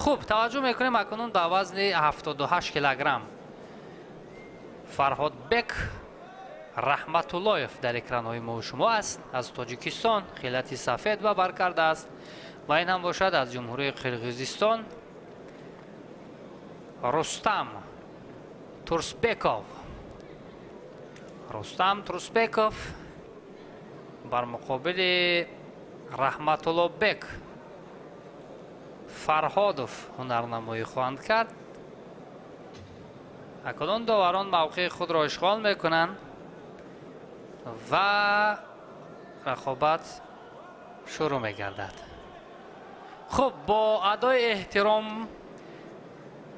Хуб, таваҷҷӯҳ мекунем акнун ба вазни 78 килограмм. Фарҳодбек Раҳматуллоев дар экранҳои мо шумо аст, аз Тоҷикистон, хилати сафед ба бар кардааст ва ин ҳам бошад аз Ҷумҳурии Қирғизистон Рустам Турсбеков. Рустам Турсбеков бар муқобили Раҳматуллобек Фарҳодов ҳунарнамоӣ хоҳанд кард. Акнун доварон мавқеи худро ишғол мекунанд ва рақобат шурӯъ мегардад. Хуб, бо адои эҳтиром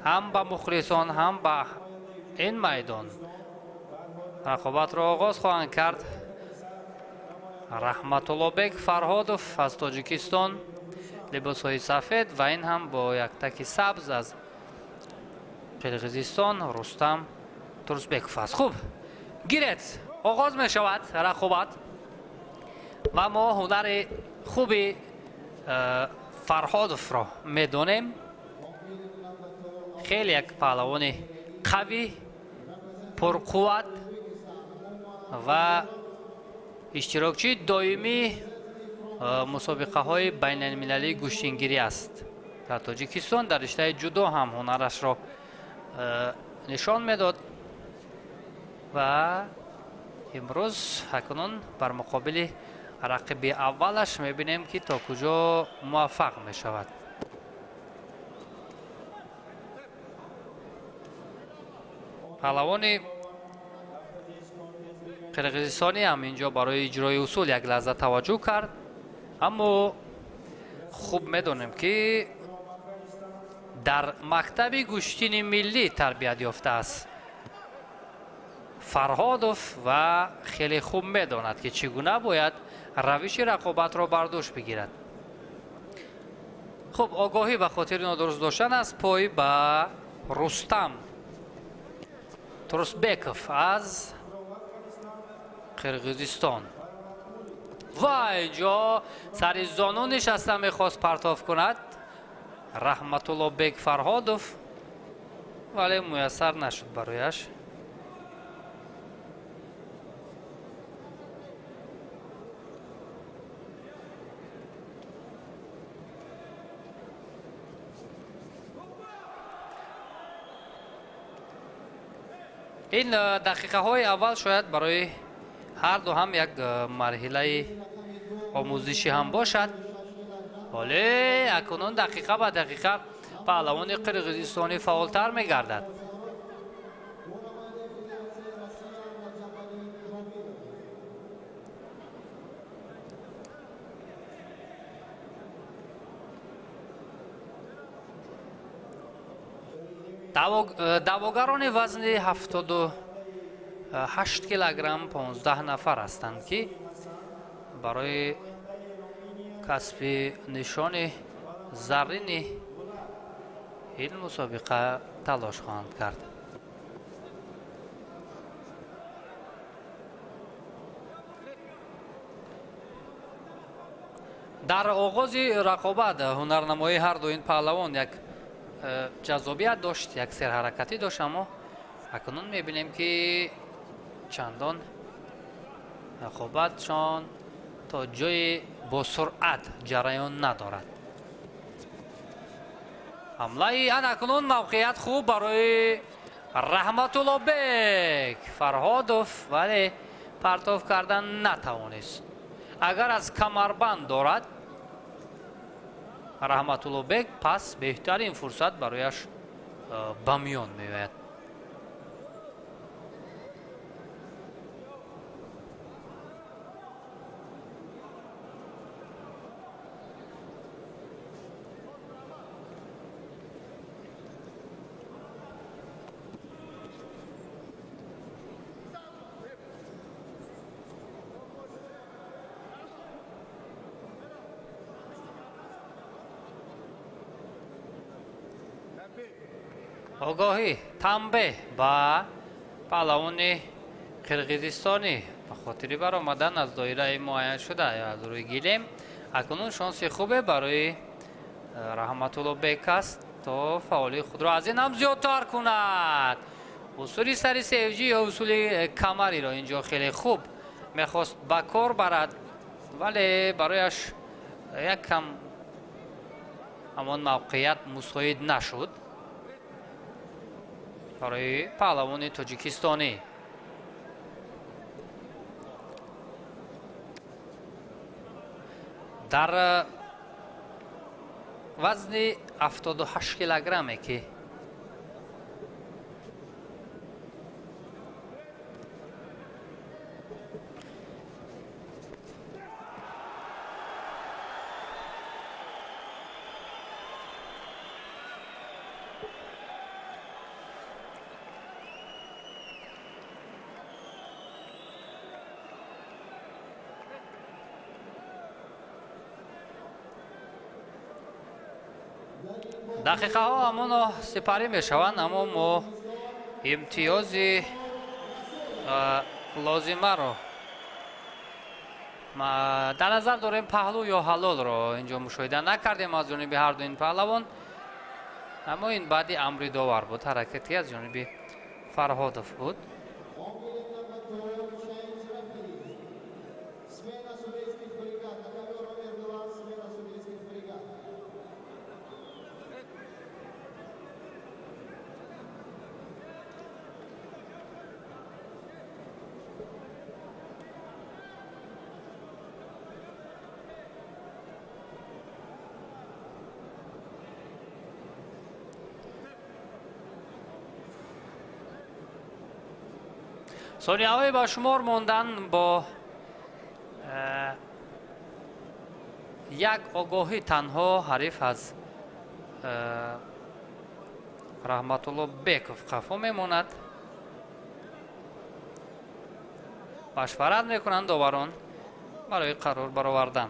ҳам ба мухлисон, ҳам ба ин майдон рақобатро оғоз хоҳанд кард. Раҳматуллобек Фарҳодов аз Тоҷикистон, либосҳои сафед ва ин ҳам бо як таки сабз аз Қирғизистон Рустам Турсбеков аст. Хуб, гиред, оғоз мешавад рақобат ва мо ҳунари хуби Фарҳодовро медонем. Хеле як паҳлавони қавӣ, пурқувват ва иштирокчии доимии мусобиқаҳои байналмилалии гӯштингирӣ аст. Дар Тоҷикистон дар риштаи ҷудо ҳам ҳунарашро нишон медод ва имрӯз акнун бар муқобили рақиби аввалаш мебинем, ки то куҷо муваффақ мешавад. Паҳлавони қирғизистонӣ ҳам инҷо барои иҷрои усул як лаҳза таваҷҷӯҳ кард, аммо хуб медонем, ки дар мактаби гӯштини миллӣ тарбият ёфтааст Фарҳодов ва хеле хуб медонад, ки чӣ гуна бояд равиши рақобатро бар дӯш бигирад. Хуб, огоҳӣ ба хотири нодуруст доштан аз пой ба Рустам Турсбеков аз Қирғизистон. Ва инҷо сари зону нишаста мехост партоф кунад Раҳматуллобек Фарҳодов, вале муяссар нашуд барояш. Ин дақиқаҳои аввал шояд барои ҳар ду ҳам як марҳилаи омӯзишӣ ҳам бошад. Вале акнун дақиқа ба дақиқа паҳлавони қирғизистонӣ фаъолтар мегардад. Даъвогарони вазни 78 килограмм 15 нафар ҳастанд, ки барои касби нишони заррини ин мусобиқа талош хоҳанд кард. Дар оғози рақобат ҳунарнамоии ҳар ду ин паҳлавон як ҷаззобият дошт, як серҳаракатӣ дошт, аммо акнун мебинем, ки чандон рақобатшон то ҷои бо суръат ҷараён надорад. Ҳамлаи ан акнун мавқеият хуб барои Раҳматуллобек Фарҳодов, вале партоф кардан натавонист. Агар аз камарбанд дорад Раҳматуллобек, пас беҳтарин фурсат барояш ба миён меояд. Огоҳӣ танбеҳ ба паҳлавони қирғизистонӣ ба хотири баромадан аз доираи муайяншуда ё аз рӯи гилем. Акнун шонси хубе барои Раҳматуллобек аст. то фаъолии худро аз ин ҳам зиёдтар кунад. Усули сари севҷӣ ё усули камариро инҷо хеле хуб мехост ба кор барад, вале барояш як кам ҳамон мавқеият мусоид нашуд барои паҳлавони тоҷикистонӣ. Дар вазни 78 килограмме ки дақиқаҳо ҳамоно сипарӣ мешаванд, аммо мо имтиёзи лозимаро дар назар дорем. Паҳлӯ ё ҳалолро инҷо мушоҳида накардем аз ҷониби ҳарду ин паҳлавон, аммо ин баъди амри довар буд, ҳаракати аз ҷониби Фарҳодов буд. Сонияҳои ба шумор мондан бо як огоҳӣ танҳо ҳариф аз Раҳматулло Беков қафо мемонад. Машварат мекунанд доварон барои қарор баровардан.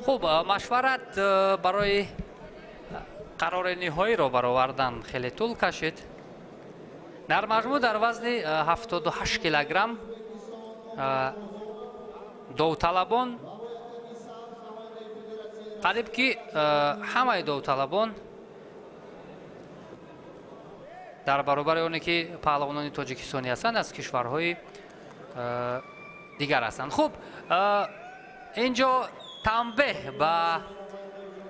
Хуб, машварат барои қарори ниҳоиро баровардан хеле тӯл кашид. Дар маҷмӯъ дар вазни 78 килограмм довталабон қариб ки ҳамаи довталабон дар баробари оне ки паҳлавонони тоҷикистонӣ ҳастанд, аз кишварҳои дигар ҳастанд. Хуб, инҷо танбеҳ ба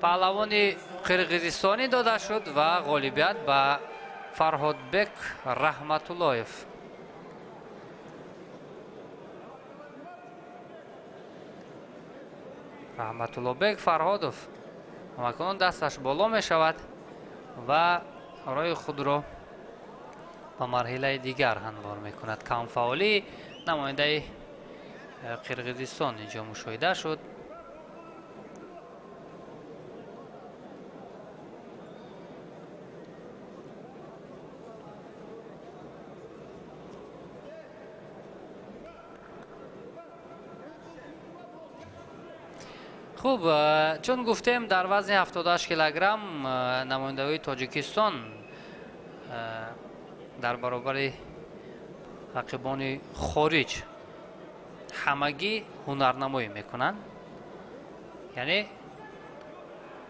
паҳлавони қирғизистонӣ дода шуд ва ғолибият ба Фарҳодбек Раҳматуллоев. Раҳматуллобек Фарҳодов ҳамакунон дасташ боло мешавад ва роҳи худро ба марҳилаи дигар ҳамвор мекунад. Камфаъолии намояндаи Қирғизистон инҷо мушоҳида шуд. Хуб, чун гуфтем, дар вазни 78 килограмм намояндаҳои Тоҷикистон дар баробари рақибони хориҷ ҳамагӣ ҳунарнамоӣ мекунанд. Яъне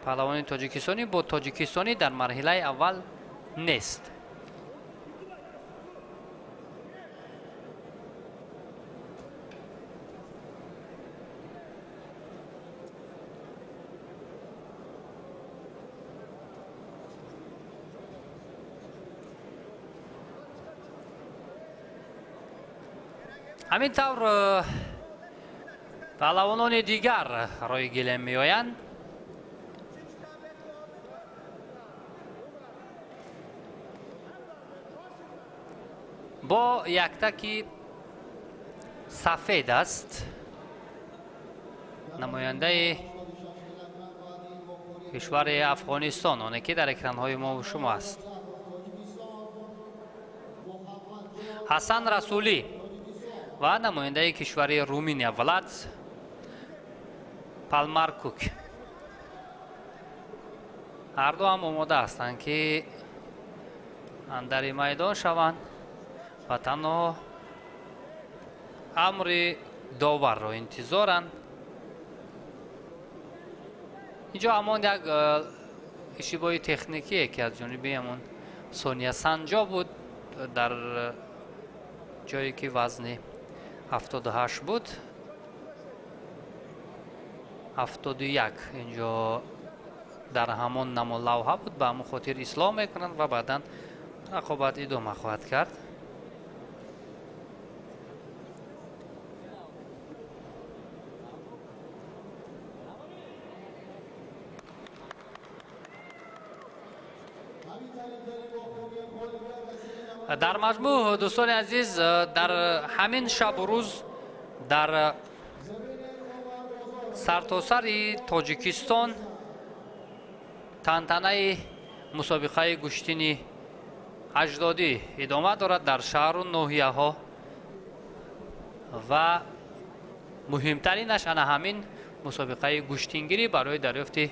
паҳлавони тоҷикистонӣ бо тоҷикистонӣ дар марҳилаи аввал нест. Ҳамин тавр паҳлавонони дигар роҳи гилем меоянд. Бо яктаки сафед аст. Намояндаи кишвари Афғонистон, оне ки дар экранҳои мо шумо аст. Ҳасан Расулӣ ва намояндаи кишвари Руминия Влад Палмаркук. Ҳарду ҳам омода ҳастанд, ки андари майдон шаванд ва танҳо амри доварро интизоранд. Инҷо ҳамон як иштибоҳи техникие, ки аз ҷониби ҳамон Сония Санҷо буд, дар ҷое ки вазни 78 буд, 71 инҷо дар ҳамон намолавҳа буд. Ба ҳамон хотир ислоҳ мекунанд ва баъдан рақобат идома хоҳад кард. Дар маҷмӯъ, дӯстони азиз, дар ҳамин шабу рӯз дар сартосари Тоҷикистон тантанаи мусобиқаи гӯштини аҷдодӣ идома дорад дар шаҳру ноҳияҳо ва муҳимтаринаш ана ҳамин мусобиқаи гӯштингирӣ барои дарёфти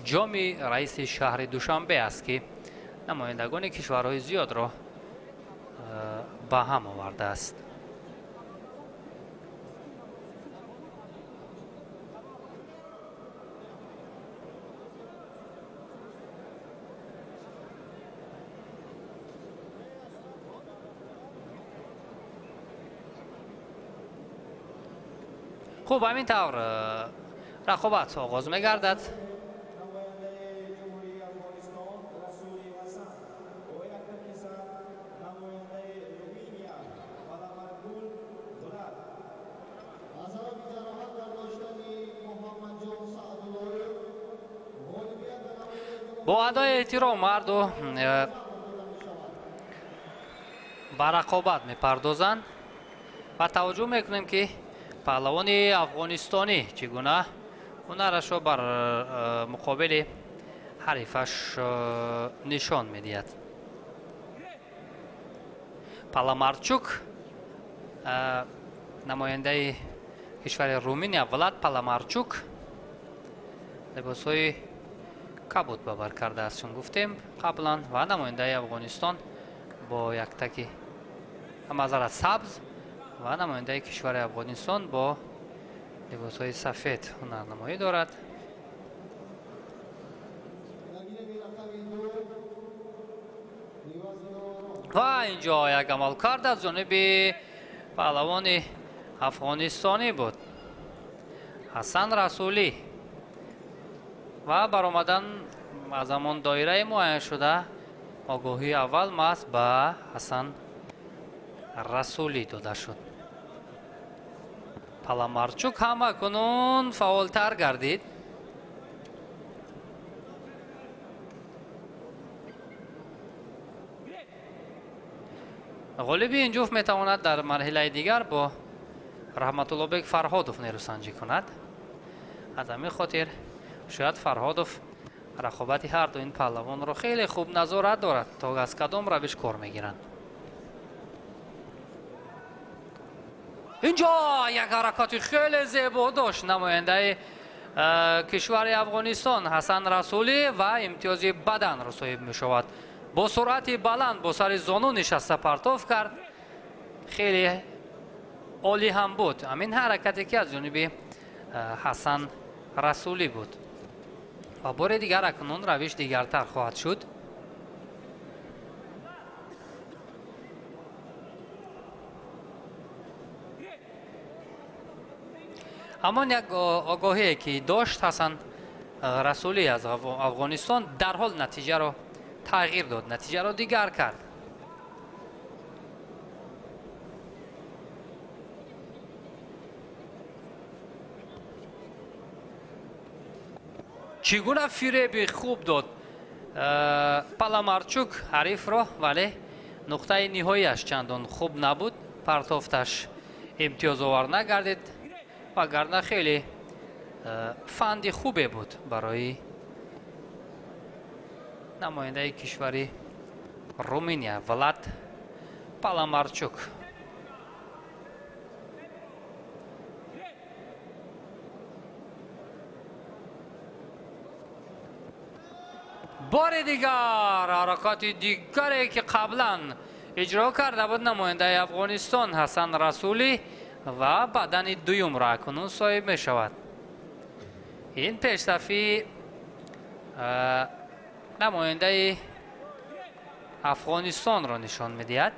ҷоми раиси шаҳри Душанбе аст, ки намояндагони кишварҳои зиёдро ба ҳам овардааст. Хуб, ҳамин тавр рақобат оғоз мегардад. Бо адои эҳтиром ҳарду ба рақобат мепардозанд ва таваҷҷӯҳ мекунем, ки паҳлавони афғонистонӣ чӣ гуна ҳунарашро бар муқобили ҳарифаш нишон медиҳад. Паламарчук, намояндаи кишвари Руминия Влад Паламарчук, либосҳои кабуд ба бар кардааст, чун гуфтем қаблан, ва намояндаи Афғонистон бо яктаки мазарат сабз ва намояндаи кишвари Афғонистон бо либосҳои сафед ҳунарнамоӣ дорад. Ва инҷо як амалкард аз ҷониби паҳлавони афғонистонӣ буд, Ҳасан Расулӣ, ва баромадан аз ҳамон доираи муайяншуда огоҳии аввал маҳз ба Ҳасан Расулӣ дода шуд. Паламарчук ҳам акнун фаъолтар гардид. Ғолиби ин ҷуфт метавонад дар марҳилаи дигар бо Раҳматуллобек Фарҳодов нерӯсанҷӣ кунад. Аз ҳамин хотир шояд Фарҳодов рақобати ҳарду ин паҳлавонро хеле хуб назорат дорад, то аз кадом равиш кор мегиранд. Инҷо як ҳаракати хеле зебо дошт намояндаи кишвари Афғонистон Ҳасан Расулӣ ва имтиёзи баданро соҳиб мешавад. Бо суръати баланд бо сари зону нишаста партоф кард. Хеле олӣ ҳам буд ҳамин ҳаракате, ки аз ҷониби Ҳасан Расулӣ буд. Ва бори дигар акнун равиш дигартар хоҳад шуд. Ҳамон як огоҳие, ки дошт Ҳасан Расулӣ аз Афғонистон, дарҳол натиҷаро тағйир дод, натиҷаро дигар кард. Чӣ гуна фиреби хуб дод Паламарчук ҳарифро, вале Нуқтаи ниҳояш чандон хуб набуд, партофташ имтиёзовар нагардид, вагарна хеле фанди хубе буд барои намояндаи кишвари Руминия Влад Паламарчук. Бори дигар ҳаракати дигаре ки қаблан иҷро карда буд намояндаи Афғонистон Ҳасан Расулӣ ва бадани дуюмро акнун соҳиб мешавад. Ин пешсафи намояндаи Афғонистонро нишон медиҳад.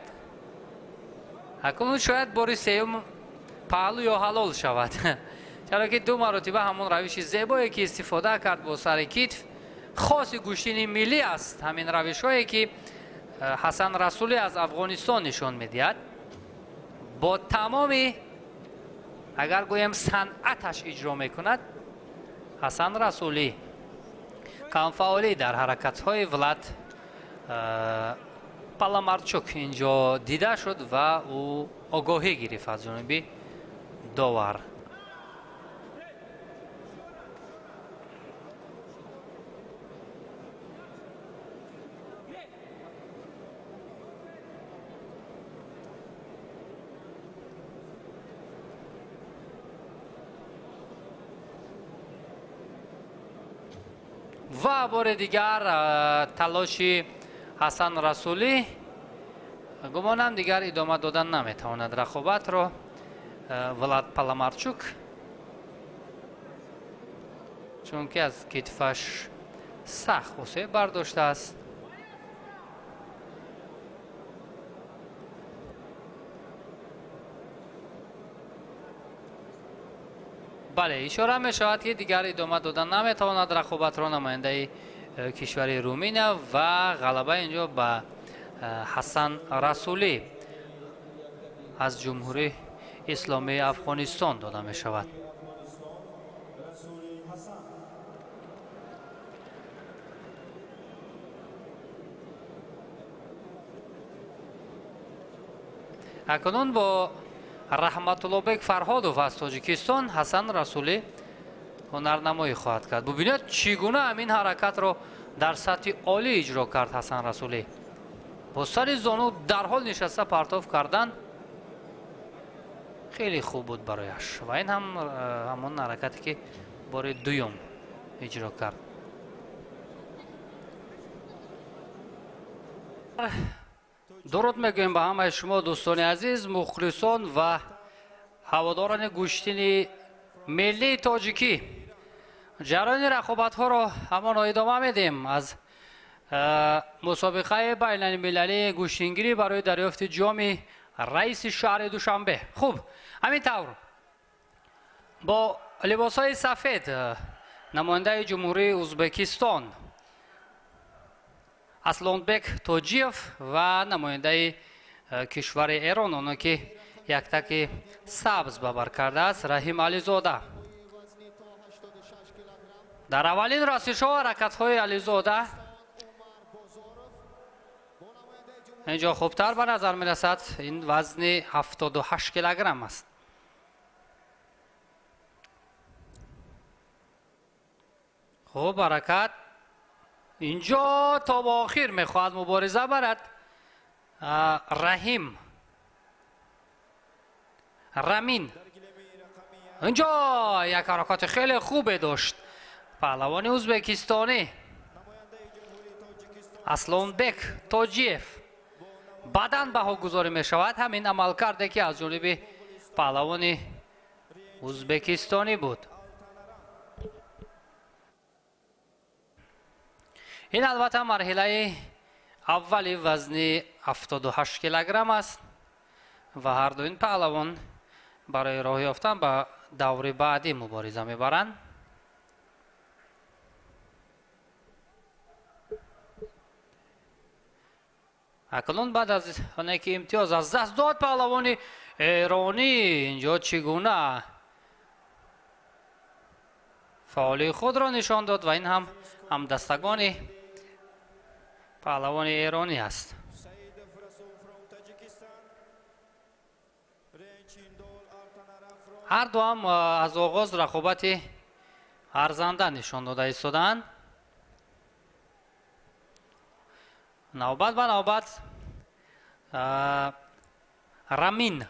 Акнун шояд бори сеюм паҳлӯ ё ҳалол шавад, чаро ки ду маротиба ҳамон равиши зебое ки истифода кард бо сари китф хоси гӯштини миллӣ аст. Ҳамин равишҳое ки Ҳасан Расулӣ аз Афғонистон нишон медиҳад, бо тамоми агар гӯем санъаташ иҷро мекунад. Ҳасан Расулӣ камфаъолӣ дар ҳаракатҳои Влад Паламарчук инҷо дида шуд ва ӯ огоҳӣ гирифт аз ҷониби довар. Ва бори дигар талоши Ҳасан Расулӣ, гумонам дигар идома додан наметавонад рақобатро Влад Паламарчук, чунки аз китфаш сахт осеб бардоштааст. Бале, ишора мешавад ки дигар идома додан наметавонад рақобатро намояндаи кишвари Руминия ва ғалаба инҷо ба Ҳасан Расулӣ аз Ҷумҳурии Исломии Афғонистон дода мешавад. Акнун бо Раҳматуллобек Фарҳодов аз Тоҷикистон Ҳасан Расулӣ ҳунарнамоӣ хоҳад кард. Бубинед, чӣ гуна ҳамин ҳаракатро дар сатҳи олӣ иҷро кард Ҳасан Расулӣ. Бо сари зону дарҳол нишаста партоф кардан хеле хуб буд барояш ва ин ҳам ҳамон ҳаракате ки бори дуюм иҷро кард. Дуруд мегӯем ба ҳамаи шумо дӯстони азиз, мухлисон ва ҳаводорони гӯштини миллии тоҷикӣ. Ҷараёни рақобатҳоро ҳамоно идома медиҳем аз мусобиқаи байналмилалии гӯштингирӣ барои дарёфти ҷоми раиси шаҳри Душанбе. Хуб, ҳамин тавр бо либосҳои сафед намояндаи Ҷумҳурии Ӯзбекистон Аслонбек Тоҷиев ва намояндаи кишвари Эрон, оно ки яктаки сабз бабар кардааст, Раҳим Ализода. Дар аввалин расишҳо ҳаракатҳои Ализода инҷо хубтар ба назар мерасад. Ин вазни 78 килограмм аст. Хуб, ҳаракат инҷо то ба охир мехоҳад мубориза барад Раҳим Рамин. Инҷо як ҳаракати хеле хубе дошт паҳлавони ӯзбекистонӣ Аслонбек Тоҷиев. Баъдан баҳогузорӣ мешавад ҳамин амалкарде ки аз ҷониби паҳлавони ӯзбекистонӣ буд. Ин албатта марҳилаи аввали вазни 78 килограмм аст ва ҳарду ин паҳлавон барои роҳ ёфтан ба даври баъдӣ мубориза мебаранд. Акнун баъд аз оне ки имтиёз аз даст дод паҳлавони эронӣ, инҷо чӣ гуна фаъолии худро нишон дод ва ин ҳам ҳамдастагони паҳлавони эронӣ аст. Ҳар ду ҳам аз оғоз рақобати арзанда нишон дода истодаанд. Навбат ба навбат Рамин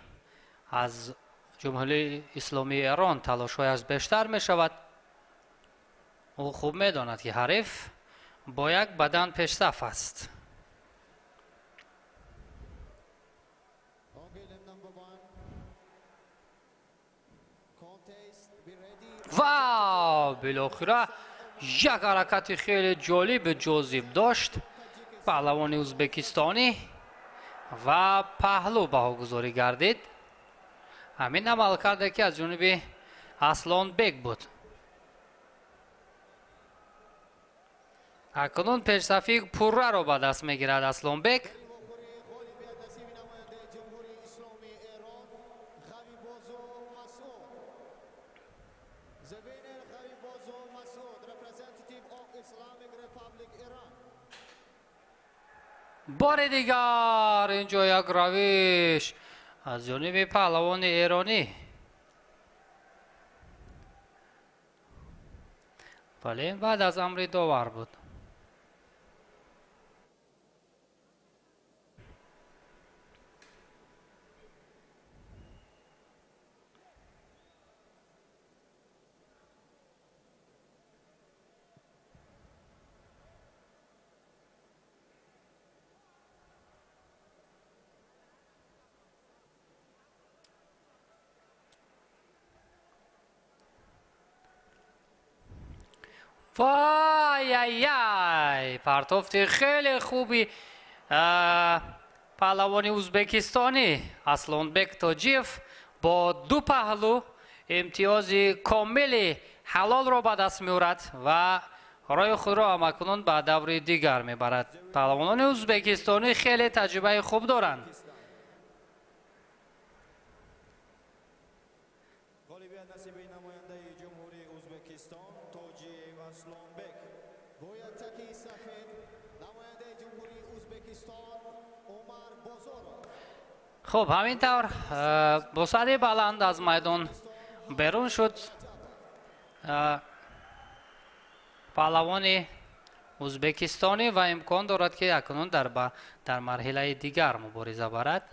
аз Ҷумҳурии Исломии Эрон талошҳояш бештар мешавад. Ӯ хуб медонад, ки ҳариф бо як бадан пешсаф аст. Ва билохира як ҳаракати хеле ҷолиб ҷозиб дошт паҳлавони ӯзбекистонӣ ва паҳлӯ баҳогузорӣ гардид. Ҳамин амалкарде ки аз ҷониби Аслонбек буд. Акнун пешсафии пурраро ба даст мегирад Аслонбек. Бори дигар инҷо як равиш аз ҷониби паҳлавони эронӣ, вале баъд аз амри довар буд. Вай ай ай, партофти хеле хуби паҳлавони ӯзбекистонӣ Аслонбек Тоҷиев бо ду паҳлӯ имтиёзи комили ҳалолро ба даст меорад ва роҳи худро ҳамакунун ба даври дигар мебарад. Паҳлавонони ӯзбекистонӣ хеле таҷрибаи хуб доранд. Хуб, ҳамин тавр бо сари баланд аз майдон берун шуд паҳлавони ӯзбекистонӣ ва имкон дорад, ки акнун дар марҳилаи дигар мубориза барад.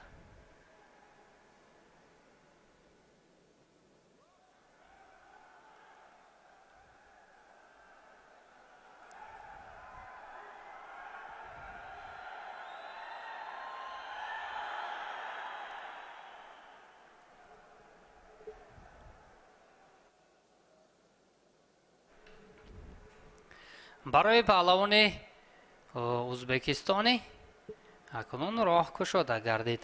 Барои паҳлавони ӯзбекистонӣ акнун роҳ кушода гардид.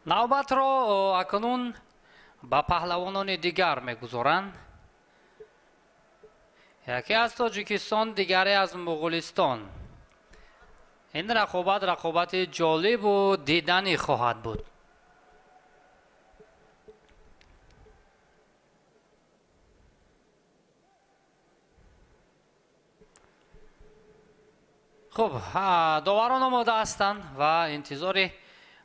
Навбатро акнун ба паҳлавонони дигар мегузоранд. Яке аз Тоҷикистон, дигаре аз Муғулистон. Ин рақобат рақобати ҷолибу диданӣ хоҳад буд. Хуб, доварон омода ҳастанд ва интизори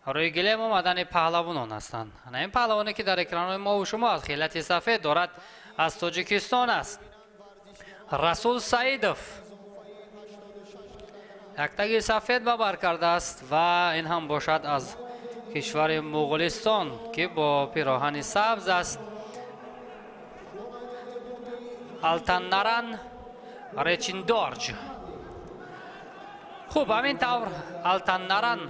рӯи гилем омадани паҳлавонон ҳастанд. Ана ин паҳлавоне, ки дар экранҳои мову шумо аз хилати сафед дорад, аз Тоҷикистон аст. Расул Саидов яктаги сафед ба бар кардааст ва ин ҳам бошад аз кишвари Муғулистон, ки бо пироҳани сабз аст. Алтаннаран Речиндорҷ. Хуб, ҳамин тавр Алтаннаран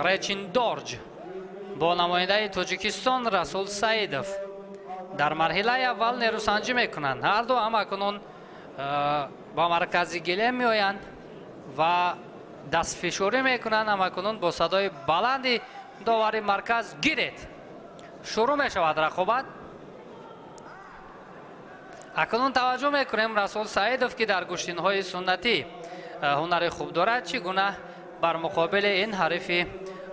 Речиндорҷ бо намояндаи Тоҷикистон Расул Саидов дар марҳилаи аввал нерӯсанҷӣ мекунанд. Ҳар ду ҳам акнун ба маркази гилем меоянд ва дастфишорӣ мекунанд. Ҳамакунун бо садои баланди довари марказ гиред шурӯъ мешавад рақобат. Акнун таваҷҷӯҳ мекунем Расул Саидов, ки дар гӯштинҳои суннатӣ ҳунари хуб дорад, чӣ гуна бар муқобили ин ҳарифи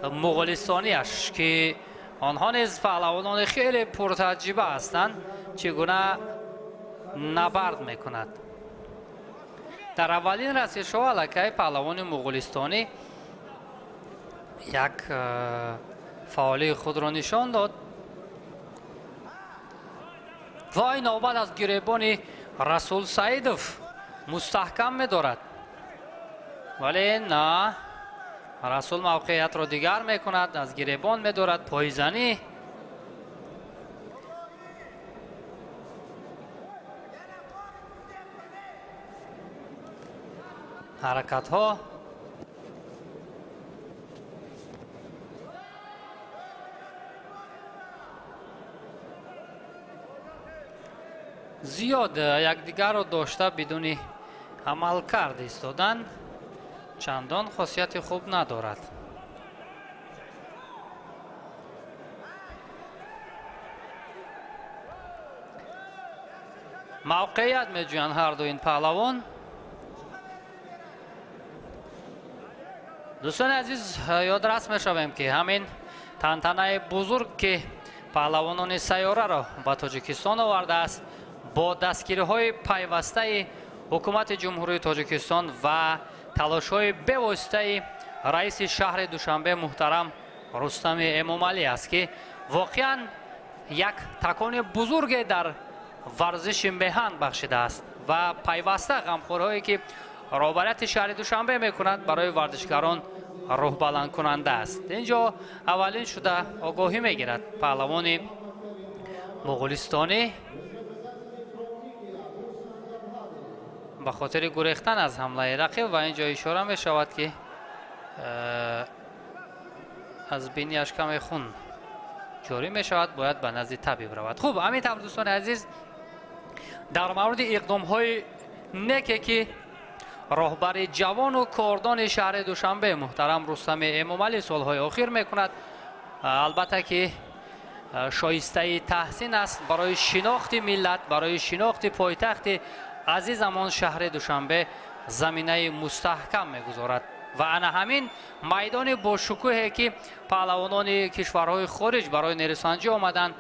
муғулистониаш, ки онҳо низ паҳлавонони хеле пуртаҷриба ҳастанд, чӣ гуна набард мекунад. Дар аввалин расишҳо аллакай паҳлавони муғулистонӣ як фаъолии худро нишон дод ва ин навбат аз гиребони Расул Саидов мустаҳкам медорад, вале на, Расул мавқеиятро дигар мекунад, аз гиребон медорад, пойзанӣ. Ҳаракатҳо зиёд якдигарро дошта бидуни амалкард истодан чандон хосияти хуб надорад. Мавқеият меҷӯянд ҳарду ин паҳлавон. Дӯстони азиз, ёдрас мешавем, ки ҳамин тантанаи бузург, ки паҳлавонони сайёраро ба Тоҷикистон овардааст, бо дастгириҳои пайвастаи ҳукумати Ҷумҳурии Тоҷикистон ва талошҳои бевоситаи раиси шаҳри Душанбе муҳтарам Рустами Эмомалӣ аст, ки воқеан як такони бузурге дар варзиши меҳан бахшидааст ва пайваста ғамхориҳое, ки роҳбарияти шаҳри Душанбе мекунад, барои варзишгарон рӯҳбаландкунанда аст. Инҷо аввалин шуда огоҳӣ мегирад паҳлавони муғулистонӣ ба хотири гурехтан аз ҳамлаи рақиб ва инҷо ишора мешавад, ки аз бинияш каме хун ҷорӣ мешавад, бояд ба назди табиб равад. Хуб, ҳамин тавр дӯстони азиз, дар мавриди иқдомҳои неке, ки роҳбари ҷавону кордони шаҳри Душанбе муҳтарам Рустами Эмомалӣ солҳои охир мекунад, албатта ки шоистаи таҳсин аст барои шинохти миллат, барои шинохти пойтахти азизамон шаҳри Душанбе заминаи мустаҳкам мегузорад ва ана ҳамин майдони бошукӯҳе, ки паҳлавонони кишварҳои хориҷ барои нерӯсанҷӣ омаданд,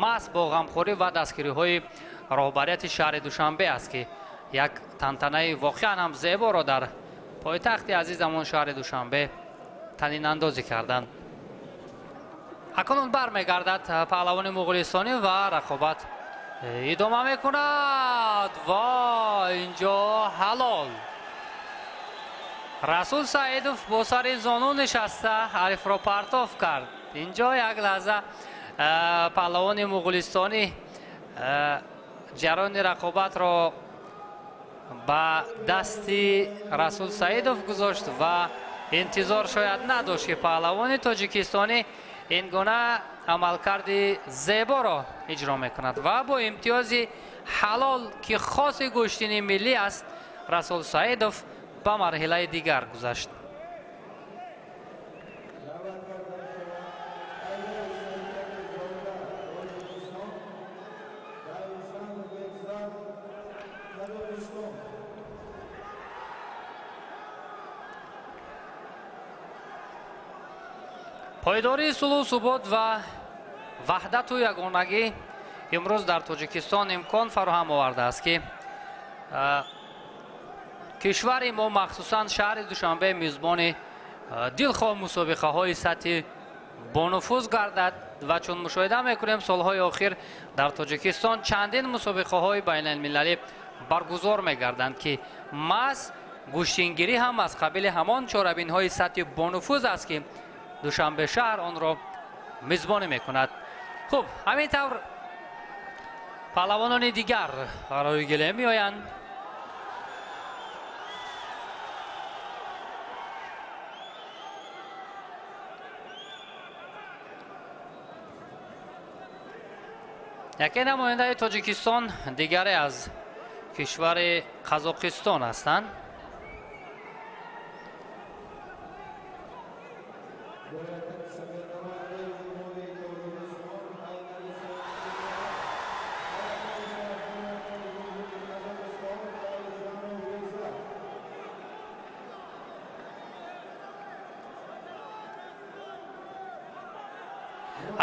маҳз бо ғамхорӣ ва дастгириҳои роҳбарияти шаҳри Душанбе аст, ки як тантанаи воқеан ҳам зеборо дар пойтахти азизамон шаҳри Душанбе танинандозӣ карданд. Акнун бармегардад паҳлавони муғулистонӣ ва рақобат идома мекунад ва инҷо ҳалол. Расул Саидов бо сари зону нишаста ҳарифро партоф кард. Инҷо як лаҳза паҳлавони муғулистонӣ ҷараёни рақобатро ба дасти Расул Саидов гузошт ва интизор шояд надошт, ки паҳлавони тоҷикистонӣ ин гуна амалкарди зеборо иҷро мекунад ва бо имтиёзи ҳалол, ки хоси гӯштини миллӣ аст, Расул Саидов ба марҳилаи дигар гузашт. Пойдории сулҳу субот ва ваҳдату ягонагӣ имрӯз дар Тоҷикистон имкон фароҳам овардааст, ки кишвари мо, махсусан шаҳри Душанбе, мизбони дилхоҳ мусобиқаҳои сатҳи бонуфуз гардад ва чун мушоҳида мекунем, солҳои охир дар Тоҷикистон чандин мусобиқаҳои байналмилалӣ баргузор мегарданд, ки маҳз гӯштингирӣ ҳам аз қабили ҳамон чорабинҳои сатҳи бонуфуз аст, ки Душанбе шаҳр онро мизбонӣ мекунад. Хуб, ҳамин тавр паҳлавонони дигар рӯи гилем меоянд. Яке намояндаи Тоҷикистон, дигаре аз кишвари Қазоқистон ҳастанд.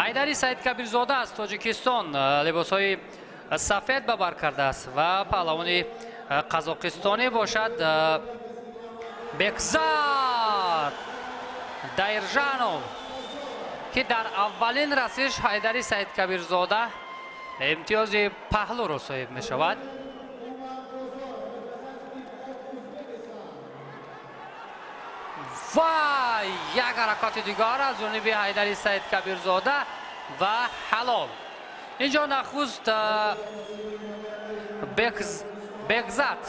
Ҳайдари Саидкабирзода аз Тоҷикистон либосҳои сафед ба бар кардааст ва паҳлавони қазоқистонӣ бошад Бекзад Дайржанов, ки дар аввалин расиш Ҳайдари Саидкабирзода имтиёзи паҳлӯро соҳиб мешавад. Ва як ҳаракати дигар аз ҷониби Ҳайдари Саидкабирзода ва ҳалол. Инҷо нахуст Бекзад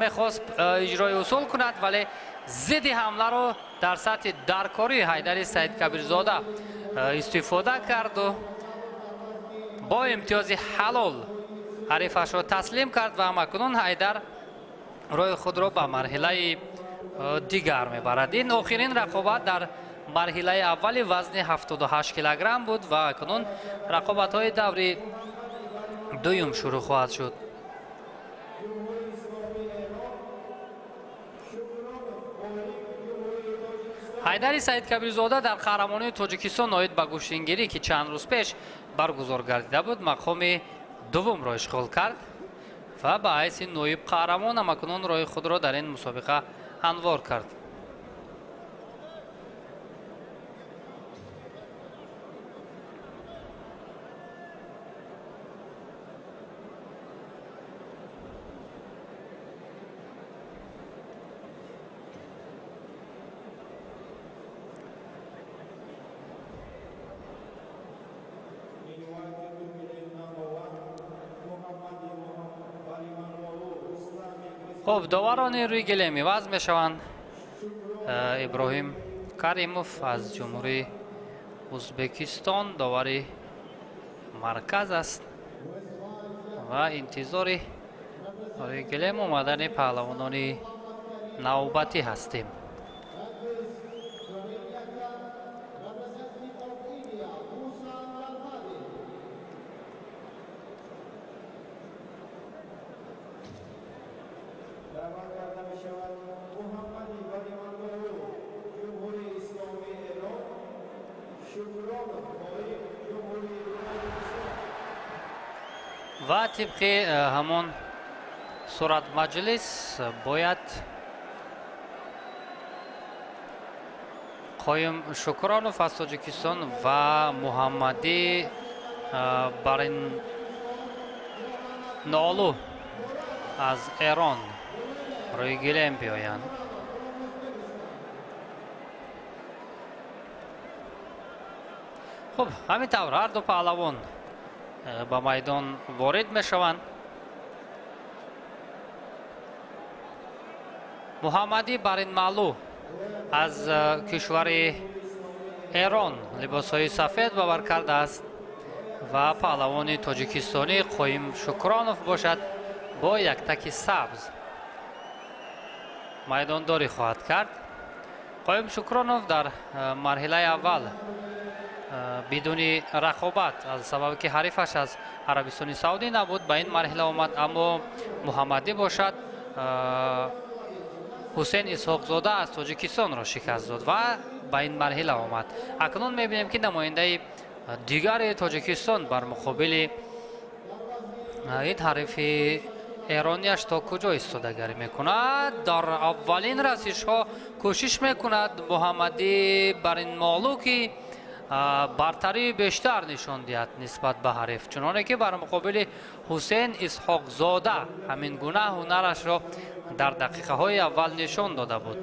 мехост иҷрои усул кунад, вале зидди ҳамларо дар сатҳи даркорӣ Ҳайдари Саидкабирзода истифода карду бо имтиёзи ҳалол ҳарифашро таслим кард ва ҳамакунун Ҳайдар роҳи худро ба марҳилаи дигар мебарад. Ин охирин рақобат дар марҳилаи аввали вазни 78 килограмм буд ва акнун рақобатҳои даври дуюм шурӯъ хоҳад шуд. Ҳайдари Саидкабирзода дар қаҳрамонии Тоҷикистон оид ба гӯштингирӣ, ки чанд рӯз пеш баргузор гардида буд, мақоми дуввумро ишғол кард ва ба ҳайси ноиб қаҳрамон ҳамакунун роҳи худро дар ин мусобиқа ҳамвор кард. Хуб, доварони рӯи гилем иваз мешаванд. Иброҳим Каримов аз Ҷумҳурии Ӯзбекистон довари марказ аст ва интизори рӯи гилем омадани паҳлавонони навбатӣ ҳастем. Ва тибқи ҳамон суратмаҷлис бояд Қоюм Шукронов аз Тоҷикистон ва Муҳаммадӣ Бариннолу аз Эрон рӯи гилем биёянд. Хуб, ҳамин тавр ҳар ду паҳлавон ба майдон ворид мешаванд. Муҳаммадӣ Баринмалу аз кишвари Эрон либосҳои сафед ба бар кардааст ва паҳлавони тоҷикистонӣ Қоим Шукронов бошад бо яктаки сабз майдондорӣ хоҳад кард. Қоим Шукронов дар марҳилаи аввал бидуни рақобат аз сабаби ки ҳарифаш аз Арабистони Саудӣ набуд ба ин марҳила омад, аммо Муҳаммадӣ бошад Ҳусейн Исҳоқзода аз Тоҷикистонро шикаст дод ва ба ин марҳила омад. Акнун мебинем ки намояндаи дигари Тоҷикистон бар муқобили ин ҳарифи эронияш то куҷо истодагарӣ мекунад. Дар аввалин расишҳо кӯшиш мекунад Муҳаммадӣ Баринмолу ки бартарии бештар нишон диҳад нисбат ба ҳариф, чуноне ки бар муқобили Ҳусейн Исҳоқзода ҳамин гуна ҳунарашро дар дақиқаҳои аввал нишон дода буд.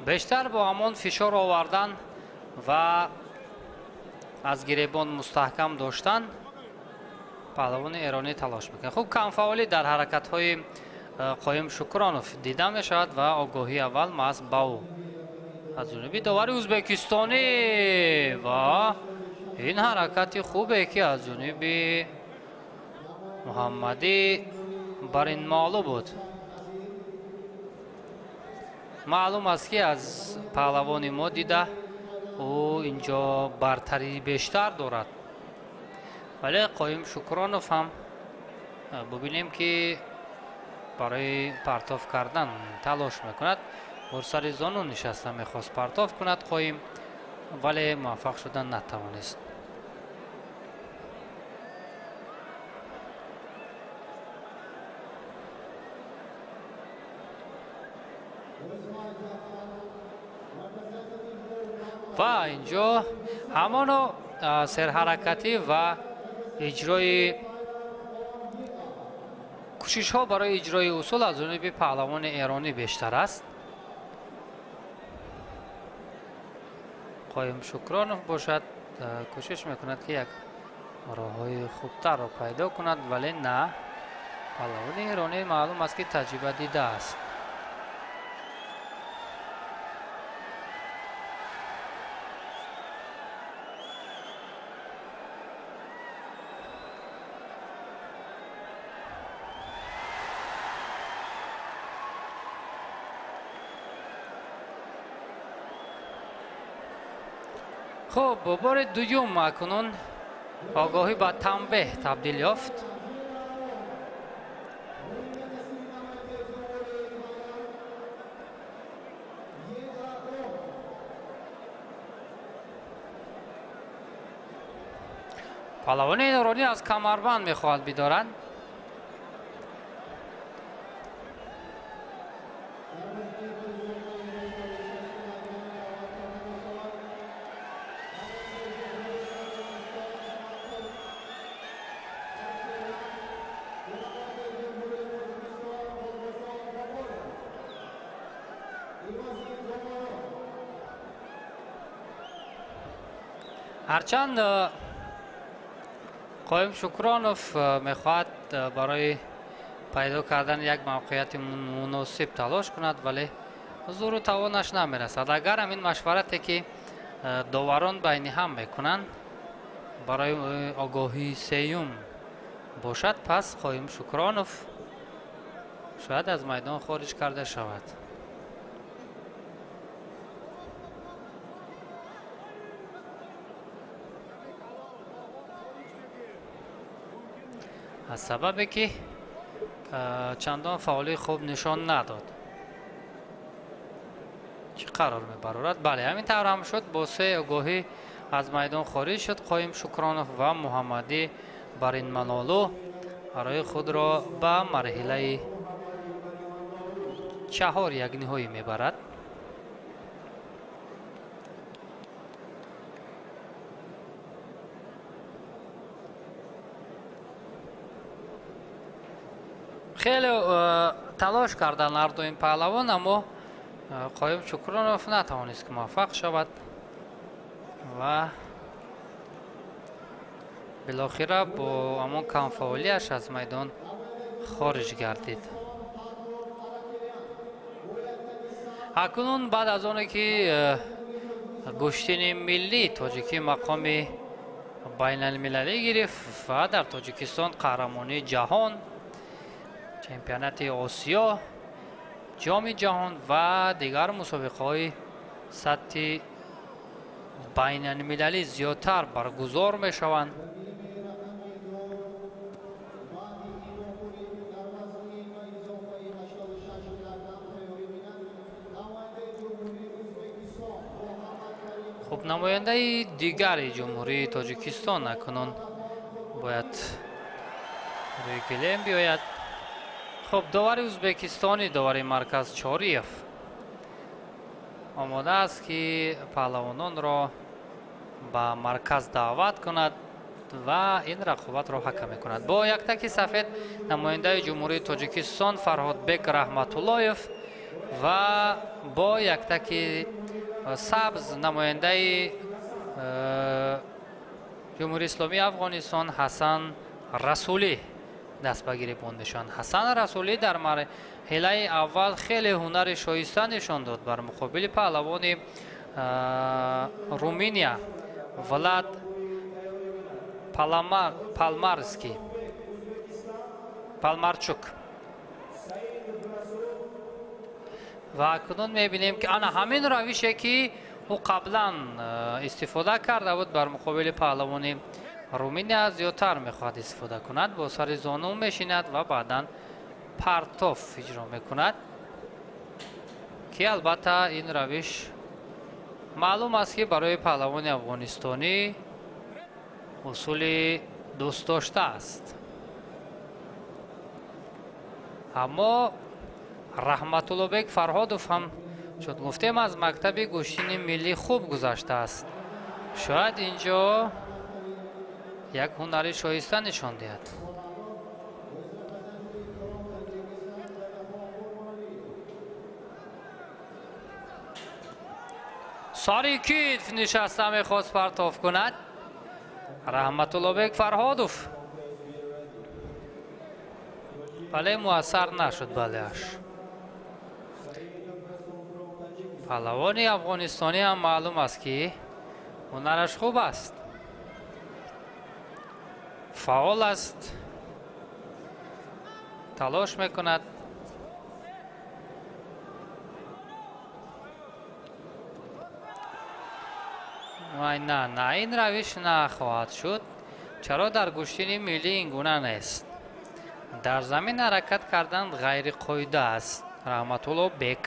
Бештар бо ҳамон фишор овардан ва аз гиребон мустаҳкам доштан паҳлавони эронӣ талош мекунад. Хуб, камфаъолӣ дар ҳаракатҳои Қоим Шукронов дида мешавад ва огоҳии аввал маҳз ба ӯ аз ҷониби довари ӯзбекистонӣ ва ин ҳаракати хубе ки аз ҷониби Муҳаммадӣ Баринмолу буд. Маълум аст ки аз паҳлавони мо дида Ӯ инҷо бартарии бештар дорад. Вале Қоим Шукронов ҳам бубинем, ки барои партоф кардан талош мекунад. Бар сари зону нишаста мехост партоф кунад Қоим, вале муваффақ шудан натавонист. Ва инҷо ҳамоно серҳаракатӣ ва иҷрои кӯшишҳо барои иҷрои усул аз ҷониби паҳлавони эронӣ бештар аст. Қоим Шукронов бошад, кӯшиш мекунад, ки як роҳҳои хубтарро пайдо кунад, вале на, паҳлавони эронӣ маълум аст, ки таҷриба дидааст. Хуб, бори дуюм акнун огоҳӣ ба танбеҳ табдил ёфт. Паҳлавони эронӣ аз камарбанд мехоҳад бидорад. Ҳарчанд Қоим Шукронов мехоҳад барои пайдо кардани як мавқеияти муносиб талош кунад, вале зуру тавонаш намерасад. Агар ҳамин машварате, ки доварон байни ҳам мекунанд, барои огоҳии сеюм бошад, пас Қоим Шукронов шояд аз майдон хориҷ карда шавад. Аз сабабе ки чандон фаъолии хуб нишон надод. Чӣ қарор мебарорад? Бале, ҳамин тавр ҳам шуд. Бо се огоҳӣ аз майдон хориҷ шуд Қоим Шукронов ва Муҳаммадӣ Баринманолу барои худро ба марҳилаи чаҳор як ниҳоӣ мебарад. Хеле талош карданд ҳарду ин паҳлавон, аммо Қоим Шукронов натавонист, ки муваффақ шавад ва билохира бо ҳамон камфаъолияш аз майдон хориҷ гардид. Акнун баъд аз оне ки гӯштини миллии тоҷикӣ мақоми байналмилалӣ гирифт ва дар Тоҷикистон қаҳрамонии ҷаҳон, чемпионати Осиё, ҷоми ҷаҳон ва дигар мусобиқаҳои сатҳи байналмилалӣ зиёдтар баргузор мешаванд. Хуб, намояндаи дигари Ҷумҳурии Тоҷикистон акнун бояд рӯи гилем биёяд. Хуб, довари ӯзбекистонӣ, довари марказ Чориев омода аст, ки паҳлавононро ба марказ даъват кунад ва ин рақобатро ҳакам мекунад. Бо яктаки сафед намояндаи Ҷумҳурии Тоҷикистон Фарҳодбек Раҳматуллоев ва бо яктаки сабз намояндаи Ҷумҳурии Исломии Афғонистон Ҳасан Расулӣ даст ба гиребон мешаванд. Ҳасан Расулӣ дар марҳилаи аввал хеле ҳунари шоиста нишон дод бар муқобили паҳлавони Руминия Влад Палмарский Палмарчук. Ва акнун мебинем, ки ана ҳамин равише, ки Ӯ қаблан истифода карда буд бар муқобили паҳлавони Руминия, зиёдтар мехоҳад истифода кунад. Бо сари зону мешинад ва баъдан партоф иҷро мекунад, ки албатта ин равиш маълум аст, ки барои паҳлавони афғонистонӣ усули дӯстдошта аст. Аммо Раҳматуллобек Фарҳодов ҳам, чун гуфтем, аз мактаби гӯштини миллӣ хуб гузаштааст. Шояд инҷо як ҳунари шоиста нишон диҳад. Сари китф нишаста мехост партоф кунад Раҳматуллобек Фарҳодов, вале муассар нашуд балеаш. Паҳлавони афғонистонӣ ҳам маълум аст, ки ҳунараш хуб аст, фаъол аст, талош мекунад. Вай, на, на, ин равиш нахоҳад шуд. Чаро дар гӯштини миллӣ ин гуна нест? Дар замин ҳаракат кардан ғайриқоида аст. Раҳматулло Бек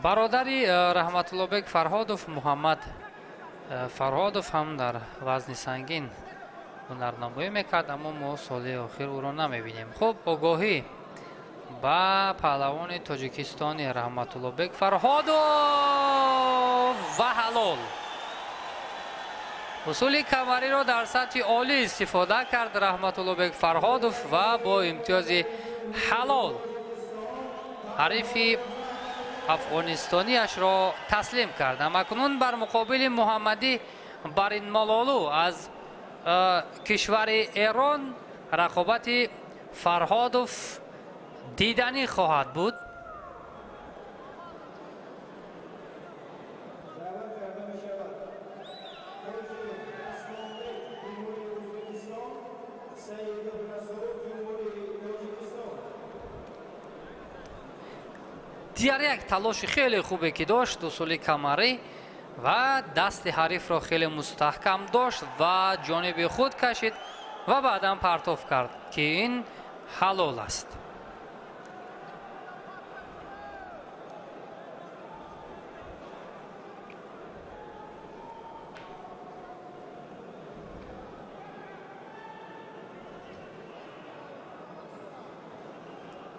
бародари Раҳматуллобек Фарҳодов, Муҳаммад Фарҳодов ҳам дар вазни сангин ҳунарнамоӣ мекард, аммо мо соли охир ӯро намебинем. Хуб, огоҳӣ ба паҳлавони тоҷикистони Раҳматуллобек Фарҳодов ва ҳалол. Усули камариро дар сатҳи олӣ истифода кард Раҳматуллобек Фарҳодов ва бо имтиёзи ҳалол ҳарифи афғонистониашро таслим кард. Ҳамакнун бар муқобили Муҳаммадӣ Баринмололу аз кишвари Эрон рақобати Фарҳодов диданӣ хоҳад буд. Дигар як талоши хеле хубе ки дошт, усули камарӣ, ва дасти ҳарифро хеле мустаҳкам дошт ва ҷониби худ кашид ва баъдан партоф кард, ки ин ҳалол аст.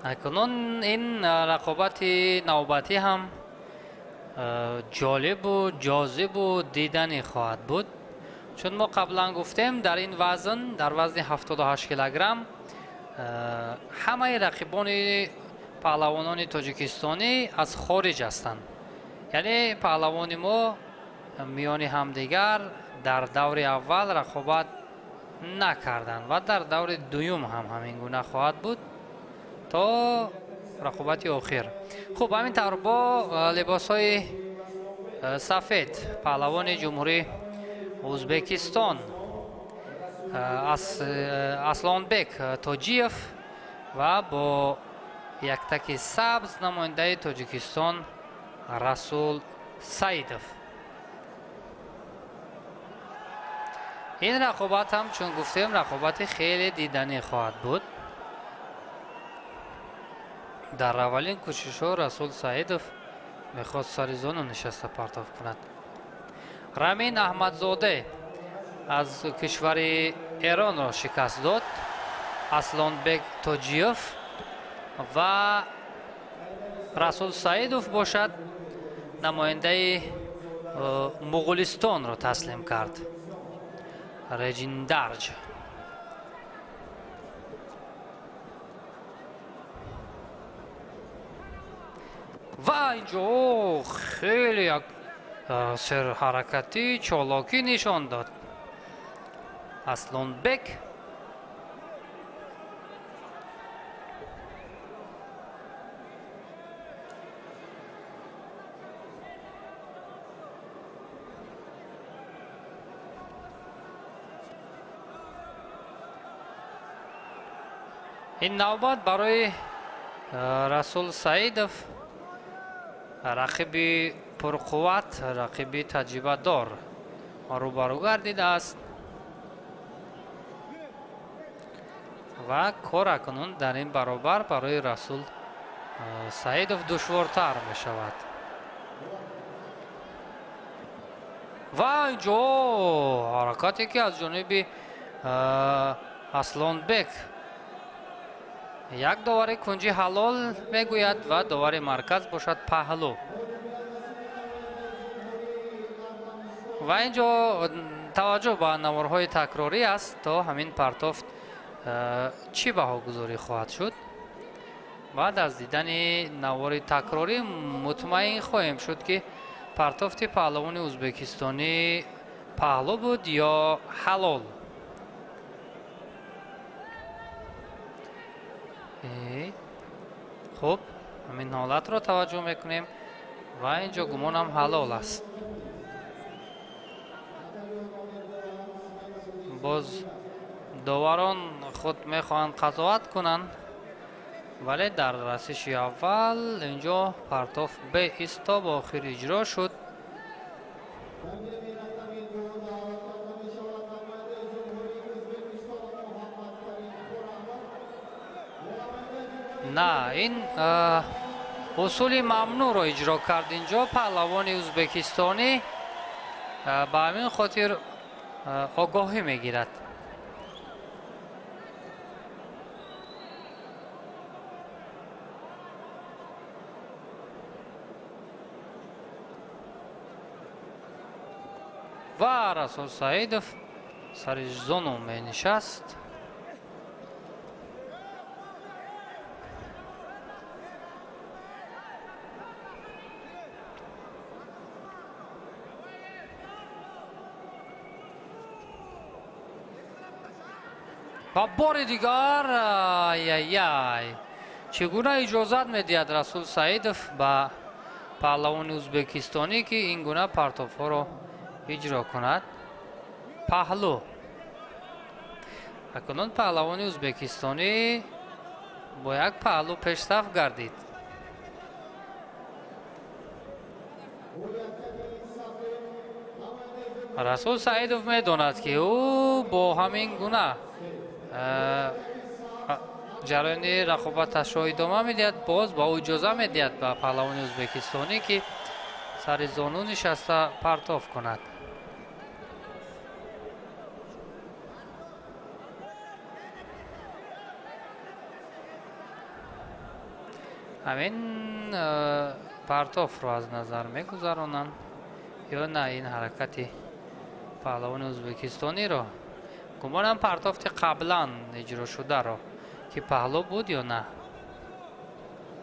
Акнун ин рақобати навбатӣ ҳам ҷолибу ҷозибу диданӣ хоҳад буд, чун мо қаблан гуфтем, дар ин вазн, дар вазни 78 килограмм, ҳамаи рақибони паҳлавонони тоҷикистонӣ аз хориҷ ҳастанд. Яъне паҳлавони мо миёни ҳамдигар дар даври аввал рақобат накарданд ва дар даври дуюм ҳам ҳамин гуна хоҳад буд то рақобати охир. Хуб, ҳамин тавр бо либосҳои сафед паҳлавони ҷумҳурии Ӯзбекистон Аслонбек Тоҷиев ва бо яктаки сабз намояндаи Тоҷикистон Расул Саидов. Ин рақобат ҳам, чун гуфтем, рақобати хеле диданӣ хоҳад буд. Дар аввалин кӯшишҳо Расул Саидов мехост сари зону нишаста партоф кунад. Рамин Аҳмадзоде аз кишвари Эронро шикаст дод. Аслонбек Тоҷиев ва Расул Саидов бошад намояндаи Муғулистонро таслим кард. Реҷиндарҷ. Ва инҷо хеле як серҳаракатӣ чолокӣ нишон дод Аслонбек. Ин навбат барои Расул Саидов рақиби пурқувват, рақиби таҷрибадор рӯбарӯ гардидааст ва кор акнун дар ин баробар барои Расул Саидов душвортар мешавад. Ва инҷо ҳаракате ки аз ҷониби Аслонбек, як довари кунҷи ҳалол мегӯяд ва довари марказ бошад паҳлӯ. Ва инҷо таваҷҷӯҳ ба наворҳои такрорӣ аст, то ҳамин партофт чӣ баҳогузорӣ хоҳад шуд. Баъд аз дидани навори такрорӣ мутмаин хоҳем шуд, ки партофти паҳлавони ӯзбекистонӣ паҳлӯ буд ё ҳалол. Хуб, ҳамин ҳолатро таваҷҷӯҳ мекунем ва инҷо гумонам ҳалол аст. Боз доварон худ мехоҳанд қазоват кунанд, вале дар расиши аввал инҷо партоф беистоb охир иҷро шуд. На, ин усули мамнӯъро иҷро кард инҷо паҳлавони ӯзбекистонӣ, ба ҳамин хотир огоҳӣ мегирад. Ва Расул Саидов сари зону менишаст. Ва бори дигар ай-ай-ай, чӣ гуна иҷозат медиҳад Расул Саидов ба паҳлавони ӯзбекистонӣ, ки ин гуна партофҳоро иҷро кунад? Паҳлӯ. Акнун паҳлавони ӯзбекистонӣ бо як паҳлӯ пешсаф гардид. Расул Саидов медонад, ки ӯ бо ҳамин гуна ҷараёни рақобаташро идома медиҳад, боз ба ӯ иҷоза медиҳад ба паҳлавони ӯзбекистонӣ, ки сари зону нишаста партоф кунад. Ҳамин партофро аз назар мегузаронанд ё на ин ҳаракати паҳлавони ӯзбекистониро? Гумонам партофти қаблан иҷро шударо, ки паҳлӯ буд ё на.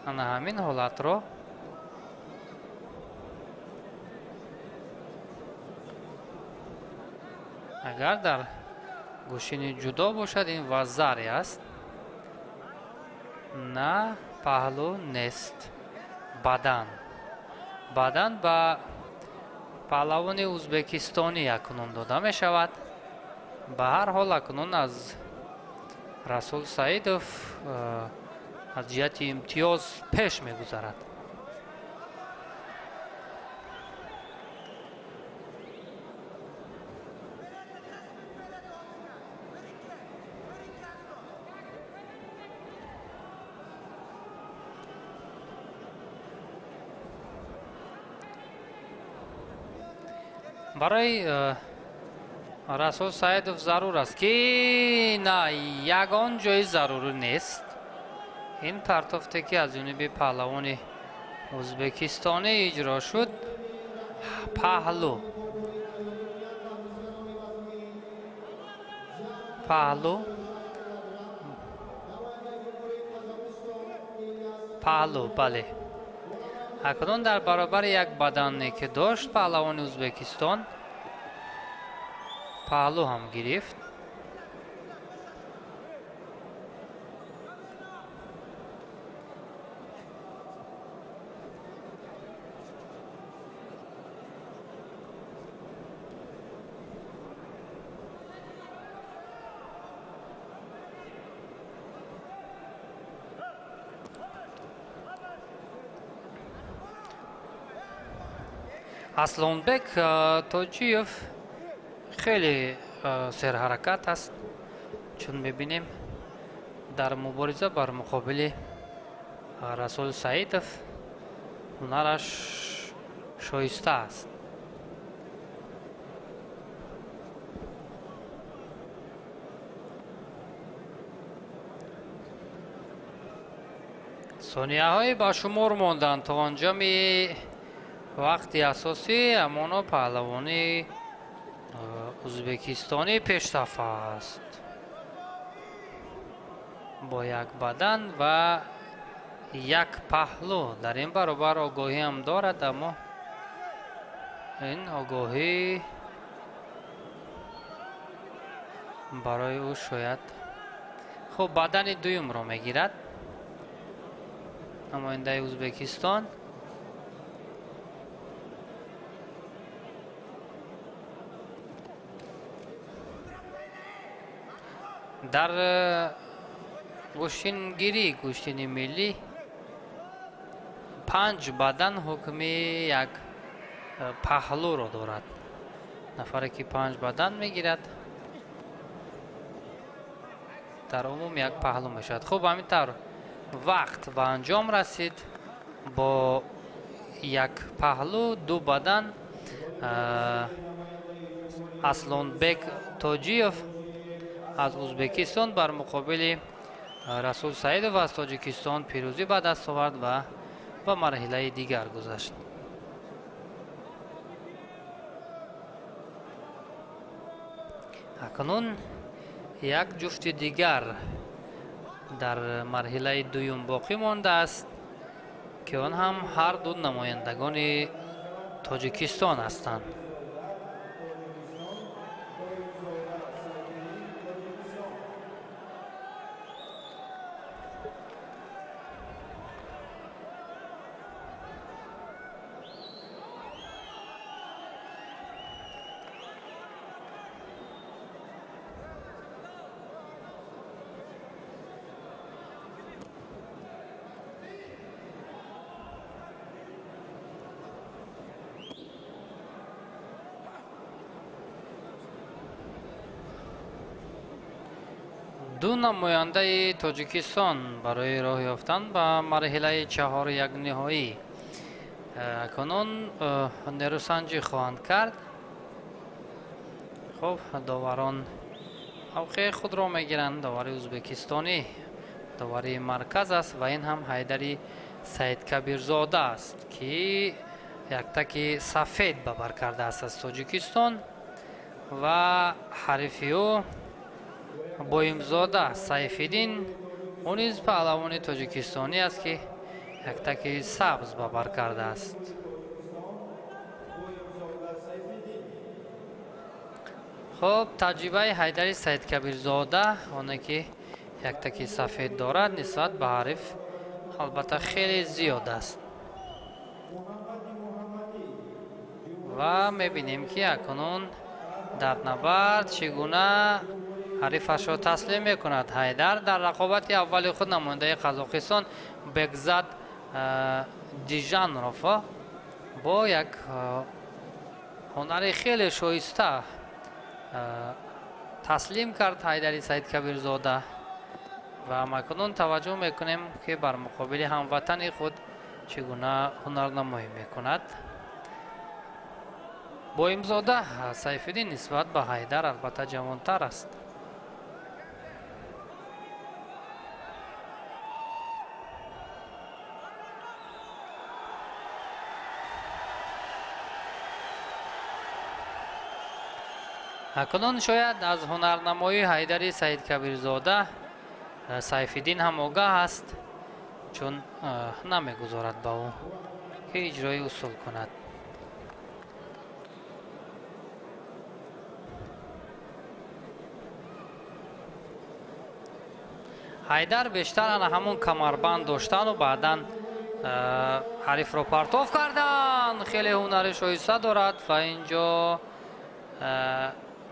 Ана ҳамин ҳолатро агар дар гӯшини ҷудо бошад, ин вазаре аст, на паҳлӯ нест. Бадан ба паҳлавони ӯзбекистонӣ акнун дода мешавад. Ба ҳар ҳол акнун аз Расул Саидов аз ҷиҳати имтиёз пеш мегузарад. Барои Расул Саидов зарур аст, ки на, ягон ҷои зарурӣ нест. Ин партофте ки аз ҷониби паҳлавони ӯзбекистонӣ иҷро шуд, паҳлӯ. Паҳлӯ, паҳлӯ, бале. Акнун дар баробари як бадане ки дошт паҳлавони Ӯзбекистон паҳлӯ ҳам гирифт. Аслонбек Тоҷиев хеле серҳаракат аст, чун мебинем дар мубориза бар муқобили Расул Саидов ҳунараш шоиста аст. Сонияҳои ба шумор монданд то анҷоми вақти асосӣ, амоно паҳлавони ӯзбекистонӣ пешсаф аст бо як бадан ва як паҳлӯ. Дар ин баробар огоҳӣ ҳам дорад, аммо ин огоҳӣ барои ӯ шояд хуб бадани дуюмро мегирад намояндаи Ӯзбекистон. Дар гӯштингирӣ гӯштини миллӣ 5 бадан ҳукми як паҳлӯро дорад. Нафаре ки 5 бадан мегирад дар умум як паҳлӯ мешавад. Хуб, ҳамин тавр вақт ба анҷом расид. Бо як паҳлӯ 2 бадан Аслонбек Тоҷиев аз Ӯзбекистон бар муқобили Расул Саидов аз Тоҷикистон пирӯзӣ ба даст овард ва ба марҳилаи дигар гузашт. Акнун як ҷуфти дигар дар марҳилаи дуюм боқӣ мондааст, ки он ҳам ҳар ду намояндагони Тоҷикистон ҳастанд. Ду намояндаи Тоҷикистон барои роҳ ёфтан ба марҳилаи 4-1 ниҳоӣ акнун нерӯсанҷӣ хоҳанд кард. Хуб, доварон мавқеи худро мегиранд. Довари ӯзбекистонӣ довари марказ аст ва ин ҳам Ҳайдари Саидкабирзода аст, ки яктаки сафед ба бар кардааст аз Тоҷикистон ва ҳарифи ӯ Боимзода Сайфиддин, ӯ низ паҳлавони тоҷикистонӣ аст, ки яктаки сабз ба бар кардааст. Хуб, таҷрибаи Ҳайдари Саидкабирзода, оне ки яктаки сафед дорад, нисбат ба ҳариф албатта хеле зиёд аст. Ва мебинем, ки акнун дар набард чӣ гуна ҳарифашро таслим мекунад. Ҳайдар дар рақобати аввали худ намояндаи Қазоқистон Бекзад Дижанов бо як ҳунари хеле шоиста таслим кард Ҳайдари Саидкабирзода. Ва макнун таваҷҷӯҳ мекунем, ки бар муқобили ҳамватани худ чӣ гуна ҳунарнамоӣ мекунад. Боимзода Сайфиддин нисбат ба Ҳайдар албатта ҷавонтар аст. Акнун шояд аз ҳунарнамоии Ҳайдари Саидкабирзода Сайфиддин ҳам огаҳ аст, чун намегузорад ба ӯ ки иҷрои усул кунад. Ҳайдар бештар ана ҳамон камарбанд доштану баъдан ҳарифро партов кардан хеле ҳунари шоиста дорад ва инҷо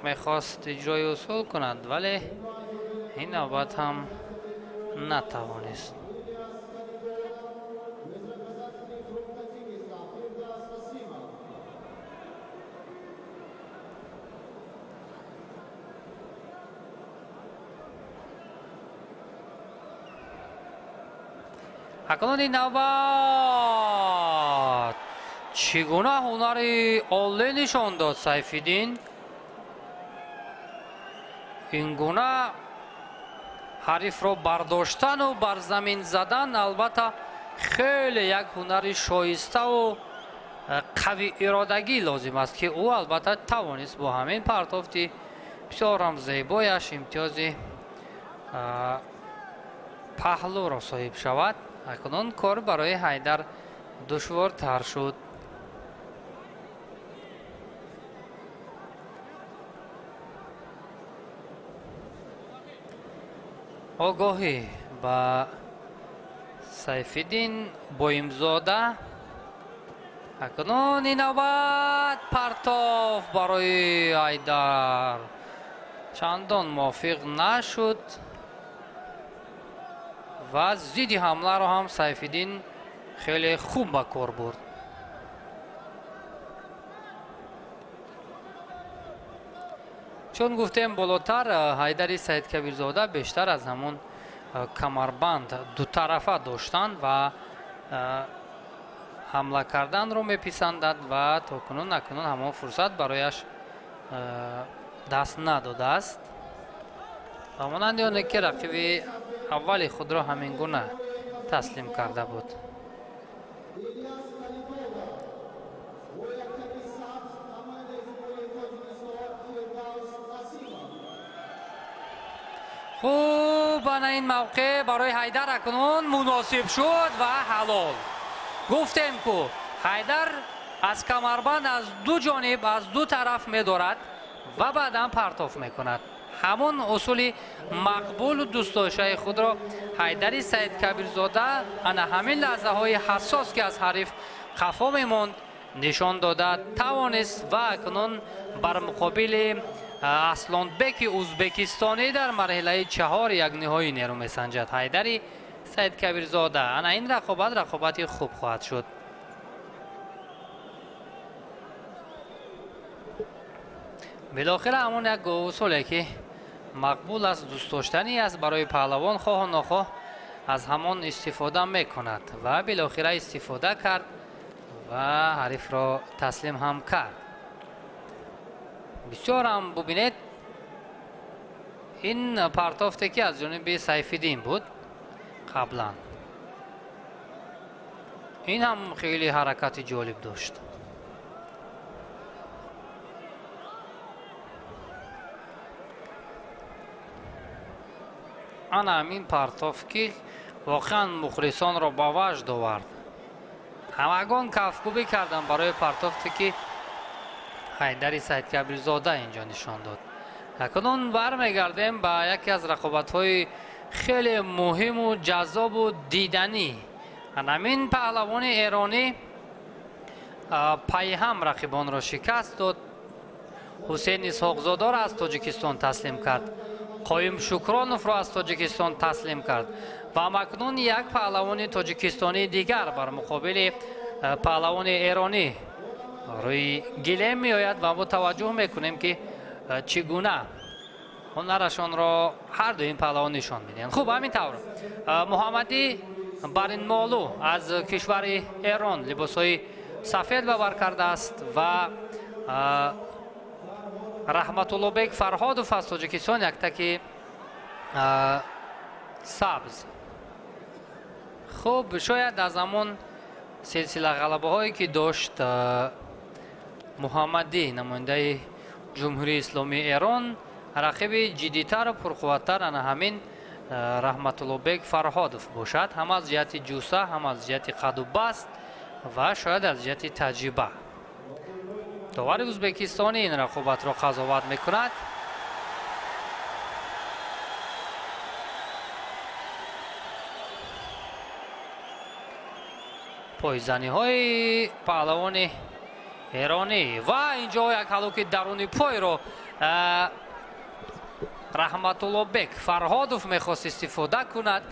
мехост иҷрои усул кунад, вале ин навбат ҳам натавонист. Акнун ин навбат чӣ гуна ҳунари олӣ нишон дод Сайфиддин. Ин гуна ҳарифро бардоштану бар замин задан албатта хеле як ҳунари шоиставу қави иродагӣ лозим аст, ки ӯ албатта тавонист бо ҳамин партофти бисёрам зебояш имтиёзи паҳлӯро соҳиб шавад. Акнун кор барои Ҳайдар душвортар шуд. Огоҳӣ ба Сайфиддин Боимзода. Акнун ин навбат партоф барои Ҳайдар чандон мувофиқ нашуд ва зидди ҳамларо ҳам Сайфиддин хеле хуб ба кор бурд. Чун гуфтем болотар, Ҳайдари Саидкабирзода бештар аз ҳамон камарбанд дутарафа доштанд ва ҳамла карданро меписандад ва то кунун акнун ҳамон фурсат барояш даст надодааст. Ба монанди оне ки рақиби аввали худро ҳамин гуна таслим карда буд. Хуб, ана ин мавқеъ барои Ҳайдар акнун муносиб шуд ва ҳалол. Гуфтем ку Ҳайдар аз камарбанд аз ду ҷониб, аз ду тараф медорад ва баъдан партоф мекунад. Ҳамон усули мақбулу дӯстдоштаи худро Ҳайдари Саидкабирзода ана ҳамин лаҳзаҳои ҳассос, ки аз ҳариф қафо мемонд, нишон дода тавонист ва акнун бар муқобили Аслонбеки ӯзбекистонӣ дар марҳилаи чаҳор як ниҳоӣ нерӯ месанҷад Ҳайдари Саидкабирзода. Ана ин рақобат рақобати хуб хоҳад шуд. Билохира ҳамон як усуле ки мақбул аст, дӯстдоштанӣ аст барои паҳлавон, хоҳу нохоҳ аз ҳамон истифода мекунад ва билохира истифода кард ва ҳарифро таслим ҳам кард. Бисёрам бубинед, ин партофте ки аз ҷониби Сайфиддин буд қаблан, ин ҳам хеле ҳаракати ҷолиб дошт. Ана ҳамин партоф ки воқеан мухлисонро ба ваҷд овард. Ҳамагон кафкӯбӣ карданд барои партофте ки Ҳайдари Саидкабирзода инҷо нишон дод. Акнун бармегардем ба яке аз рақобатҳои хеле муҳиму ҷаззобу диданӣ. Ҳамин паҳлавони эронӣ пайҳам рақибонро шикаст дод. Ҳусейн Исҳоқзодаро аз Тоҷикистон таслим кард, Қоим Шукроновро аз Тоҷикистон таслим кард ва акнун як паҳлавони тоҷикистонии дигар бар муқобили паҳлавони эронӣ рӯи гилем меояд ва мо таваҷҷӯҳ мекунем ки чӣ гуна ҳунарашонро ҳар ду ин паҳлавон нишон медиҳанд. Хуб, ҳамин тавр Муҳаммадӣ Баринмолу аз кишвари Эрон либосҳои сафед ба бар кардааст ва Раҳматуллобек Фарҳодов аз Тоҷикистон яктаки сабз. Хуб, шояд аз ҳамон силсила ғалабаҳое ки дошт Муҳаммадӣ, намояндаи Ҷумҳурии Исломии Эрон, рақиби ҷиддитару пурқувваттар ана ҳамин Раҳматуллобек Фарҳодов бошад, ҳам аз ҷиҳати ҷуса, ҳам аз ҷиҳати қаду баст ва шояд аз ҷиҳати таҷриба. Довари ӯзбекистонӣ ин рақобатро қазоват мекунад. Пойзаниҳои паҳлавони эронӣ ва инҷо як ҳалоки даруни пойро Раҳматуллобек Фарҳодов мехост истифода кунад,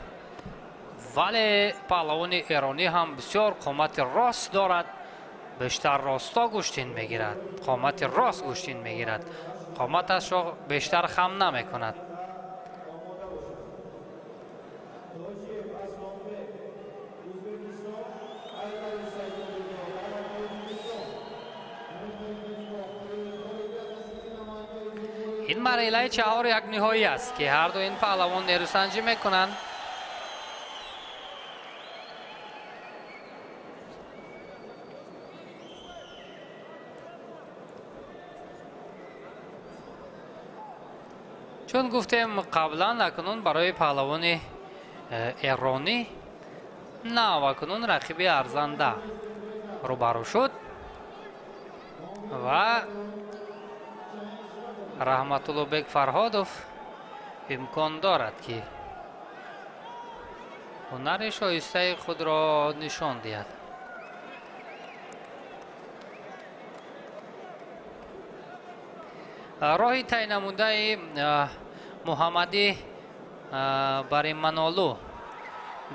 вале паҳлавони эронӣ ҳам бисёр қомати рост дорад, бештар росто гӯштин мегирад, қомати рост гӯштин мегирад, қоматашро бештар хам намекунад. Ин марҳилаи чаҳор як ниҳоӣ аст, ки ҳарду ин паҳлавон нерӯсанҷӣ мекунанд. Чун гуфтем қаблан, акнун барои паҳлавони эронӣ нав акнун рақиби арзанда рӯбарӯ шуд ва Раҳматуллобек Фарҳодов имкон дорад, ки ҳунари шоистаи худро нишон диҳад. Роҳи тай намудаи Муҳаммадӣ Бариманолу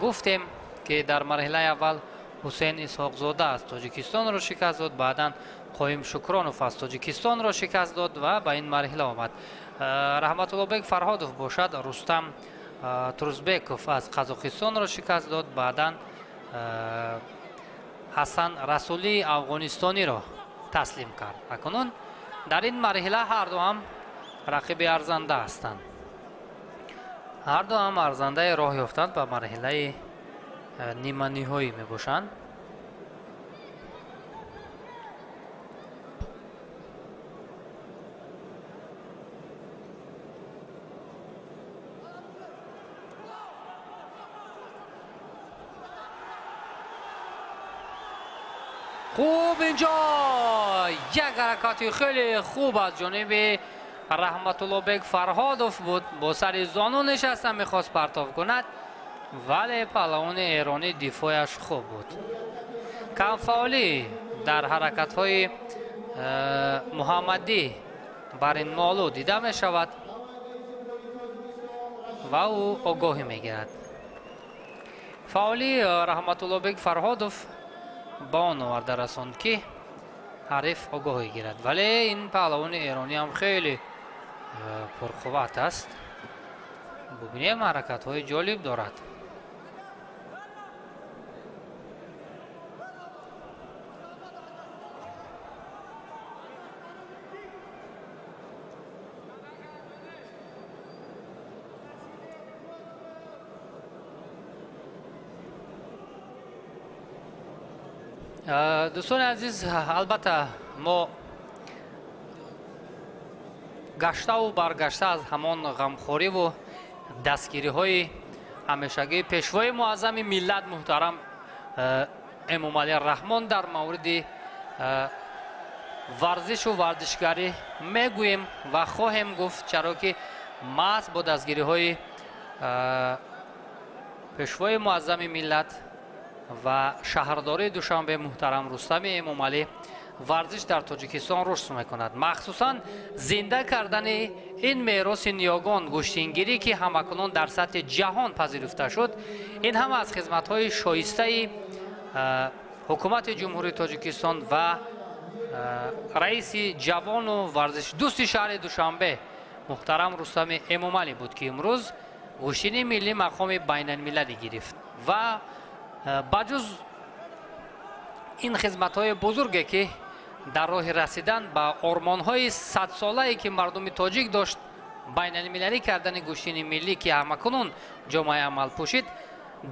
гуфтем, ки дар марҳилаи аввал Ҳусейн Исҳоқзода аз Тоҷикистонро шикаст дод, баъдан Қоим Шукронов аз Тоҷикистонро шикаст дод ва ба ин марҳила омад. Раҳматуллобек Фарҳодов бошад, Рустам Турузбеков аз Қазоқистонро шикаст дод, баъдан Ҳасан Расулии Афғонистониро таслим кард. Акнун дар ин марҳила ҳарду ҳам рақиби арзанда ҳастанд. Ҳарду ҳам арзандаи роҳ ёфтанд ба марҳилаи ниманиҳоӣ мебошанд. Хуб, инҷо як ҳаракати хеле хуб аз ҷониби Раҳматуллобек Фарҳодов буд. Бо сари зону нишаста мехост партов кунад, вале паҳлавони эронӣ дифояш хуб буд. Камфаъолӣ дар ҳаракатҳои Муҳаммадӣ бар ин молу дида мешавад ва ӯ огоҳӣ мегирад. Фаъолии Раҳматуллобек Фарҳодов ба он оварда расонд, ки ҳариф огоҳӣ гирад, вале ин паҳлавони эронӣ ҳам хеле пурқувват аст. Бубинем, ҳаракатҳои ҷолиб дорад. Дӯстони азиз, албатта мо гаштаву баргашта аз ҳамон ғамхориву дастгириҳои ҳамешагии пешвои муаззами миллат муҳтарам Эмомалӣ Раҳмон дар мавриди варзишу варзишгарӣ мегӯем ва хоҳем гуфт, чаро ки маҳз бо дастгириҳои пешвои муаззами миллат ва шаҳрдории Душанбе муҳтарам Рустами Эмомалӣ варзиш дар Тоҷикистон рушд мекунад. Махсусан зинда кардани ин мероси ниёгон гӯштингирӣ, ки ҳамакунун дар сатҳи ҷаҳон пазируфта шуд, ин ҳама аз хизматҳои шоистаи ҳукумати Ҷумҳурии Тоҷикистон ва раиси ҷавону варзишдӯсти шаҳри Душанбе муҳтарам Рустами Эмомалӣ буд, ки имрӯз гӯштини миллӣ мақоми байналмилалӣ гирифт ва ба ҷуз ин хизматҳои бузурге, ки дар роҳи расидан ба ормонҳои садсолае, ки мардуми тоҷик дошт, байналмилалӣ кардани гӯштини миллӣ, ки ҳамакунун ҷомаи амал пӯшид,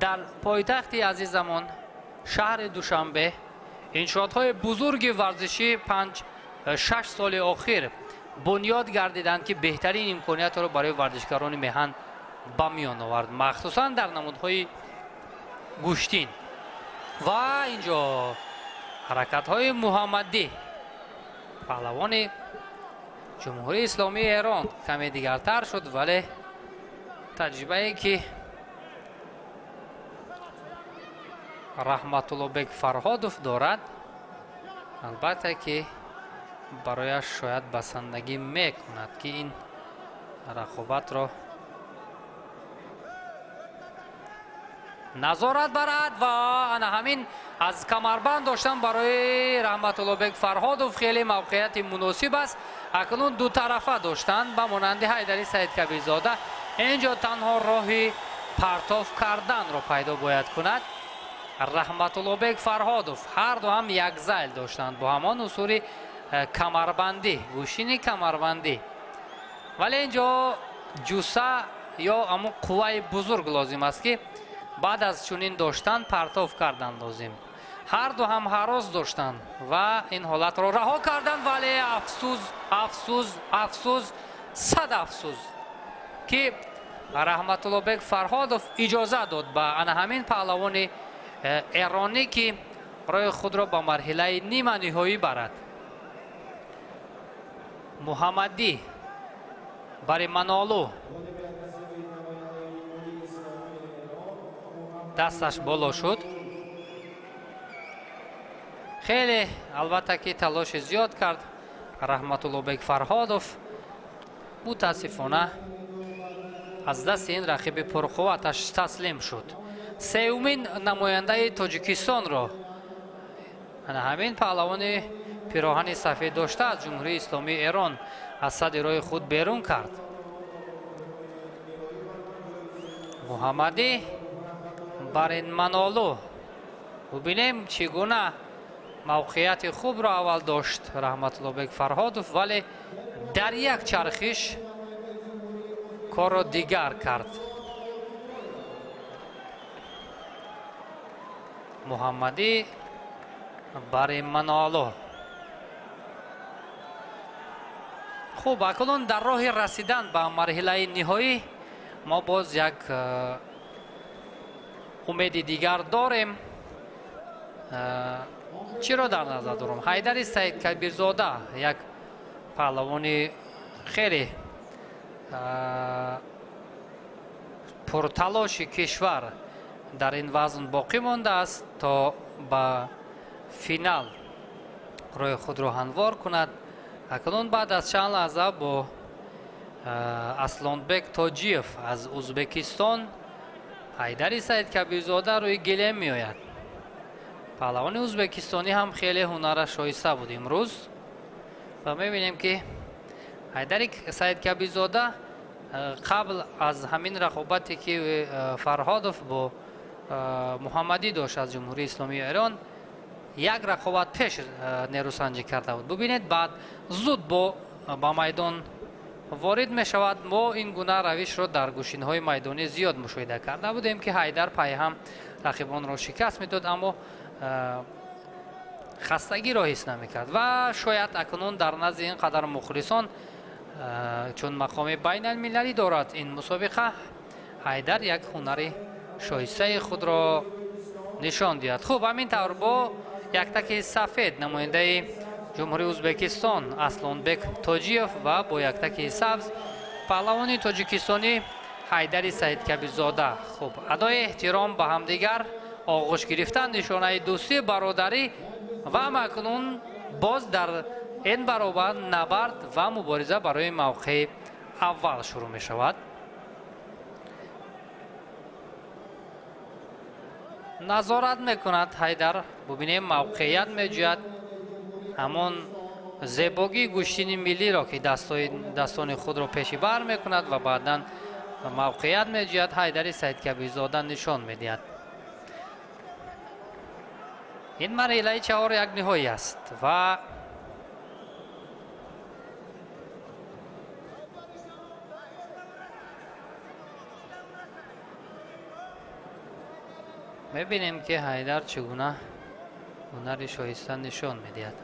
дар пойтахти азизамон шаҳри Душанбе иншоотҳои бузурги варзишӣ 5-6 соли охир бунёд гардиданд, ки беҳтарин имкониятро барои варзишгарони меҳан ба миён овард, махсусан дар намудҳои гӯштин. Ва инҷо ҳаракатҳои Муҳаммадӣ, паҳлавони Ҷумҳурии Исломии Эрон, каме дигартар шуд, вале таҷрибае, ки Раҳматуллобек Фарҳодов дорад, албатта ки барояш шояд басандагӣ мекунад, ки ин рақобатро назорат барад. Ва ана ҳамин аз камарбанд доштан барои Раҳматуллобек Фарҳодов хеле мавқеияти муносиб аст. Акнун дутарафа доштан ба монанди Ҳайдари Саидкабирзода. Инҷо танҳо роҳи партов карданро пайдо бояд кунад. Раҳматуллобек Фарҳодов. Ҳар ду ҳам як зайл доштанд бо ҳамон усули камарбандӣ, гӯштини камарбандӣ. Вале инҷо ҷуса ё ҳамон қувваи бузург лозим аст, ки баъд аз чунин доштан партов кардан лозим. Ҳар ду ҳам ҳарос доштанд ва ин ҳолатро раҳо карданд, вале афсӯс, афсӯс, афсӯс, сад афсӯс, ки Раҳматуллобек Фарҳодов иҷоза дод ба ана ҳамин паҳлавони эронӣ, ки роҳи худро ба марҳилаи нима ниҳоӣ барад. Муҳаммадӣ бари Манолу, дасташ боло шуд. Хеле, албатта, ки талоши зиёд кард Раҳматуллобек Фарҳодов, мутаассифона аз дасти ин рақиби пурқувваташ таслим шуд. Сеюмин намояндаи Тоҷикистонро ана ҳамин паҳлавони пироҳани сафед дошта аз Ҷумҳурии Исломии Эрон аз сади роҳи худ берун кард. Муҳаммадӣ бар ин Манолу. Бубинем, чӣ гуна мавқеияти хубро аввал дошт Раҳматуллобек Фарҳодов, вале дар як чархиш корро дигар кард. Муҳаммадӣ бари Манолу. Хуб, акнун дар роҳи расидан ба марҳилаи ниҳоӣ мо боз як умеди дигар дорем. Чиро дар назар дорам? Ҳайдари Саидкабирзода, як паҳлавони хеле пурталоши кишвар, дар ин вазн боқӣ мондааст то ба финал роҳи худро ҳамвор кунад. Акнун баъд аз чанд лаҳза бо Аслонбек Тоҷиев аз Узбекистон Ҳайдари Саидкабирзода рӯи гилем меояд. Паҳлавони узбекистонӣ ҳам хеле ҳунараш шоиста буд имрӯз ва мебинем, ки Ҳайдари Саидкабирзода қабл аз ҳамин рақобате, ки Фарҳодов бо Муҳаммадӣ дошт аз Ҷумҳурии Исломии Эрон, як рақобат пеш нерӯсанҷӣ карда буд. Бубинед, баъд зуд бо ба майдон ворид мешавад. Мо ин гуна равишро дар гӯштинҳои майдонӣ зиёд мушоҳида карда будем, ки Ҳайдар пайҳам рақибонро шикаст медод, аммо хастагиро ҳис намекард. Ва шояд акнун дар назди ин қадар мухлисон, чун мақоми байналмилалӣ дорад ин мусобиқа, Ҳайдар як ҳунари шоистаи худро нишон диҳад. Хуб, ҳамин тавр бо яктаки сафед намояндаи Ҷумҳурии Узбекистон Аслонбек Тоҷиев ва бо яктаки сабз паҳлавони тоҷикистонӣ Ҳайдари Саидкабирзода. Хуб, адои эҳтиром ба ҳамдигар, оғӯш гирифтан, нишонаи дӯстӣ, бародарӣ. Ва акнун боз дар ин баробар набард ва мубориза барои мавқеи аввал шурӯъ мешавад. Назорат мекунад Ҳайдар, бубинем, мавқеият меҷӯяд, ҳамон зебогии гӯштини миллиро, ки дастони худро пеши бар мекунад ва баъдан мавқеият меҷӯяд, Ҳайдари Саидкабирзода нишон медиҳад. Ин марҳилаи чаҳор як ниҳоӣ аст ва мебинем, ки Ҳайдар чӣ гуна ҳунари шоиста нишон медиҳад.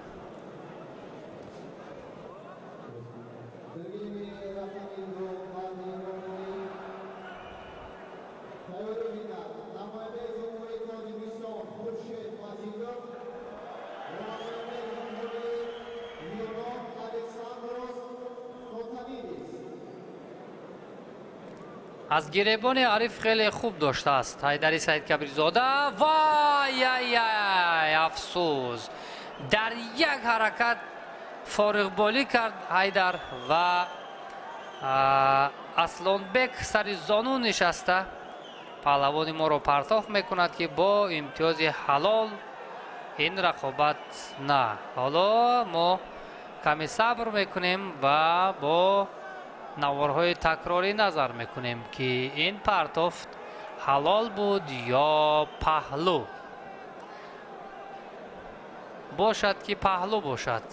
Аз гиребони ҳариф хеле хуб доштааст Ҳайдари Саидкабирзода. Вай-яй, афсӯс, дар як ҳаракат фориғболӣ кард Ҳайдар ва Аслонбек сари зону нишаста паҳлавони моро партоф мекунад, ки бо имтиёзи ҳалол ин рақобат на. Ҳоло мо каме сабр мекунем ва бо наворҳои такрорӣ назар мекунем, ки ин партофт ҳалол буд ё паҳлӯ. Бошад ки паҳлӯ бошад.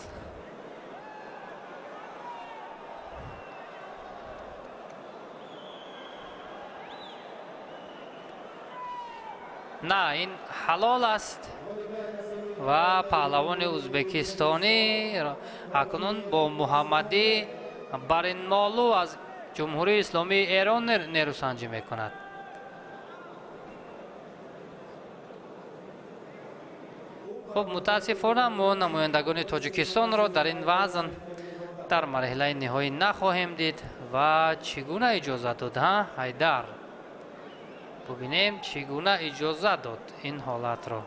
На, ин ҳалол аст ва паҳлавони ӯзбекистонӣ акнун бо Муҳаммадӣ Баринмолу аз Ҷумҳурии Исломии Эрон нерӯсанҷӣ мекунад. Хуб, мутаассифона мо намояндагони Тоҷикистонро дар ин вазн дар марҳилаи ниҳоӣ нахоҳем дид. Ва чӣ гуна иҷозат дод, ҳа Ҳайдар? Бубинем чӣ гуна иҷозат дод ин ҳолатро.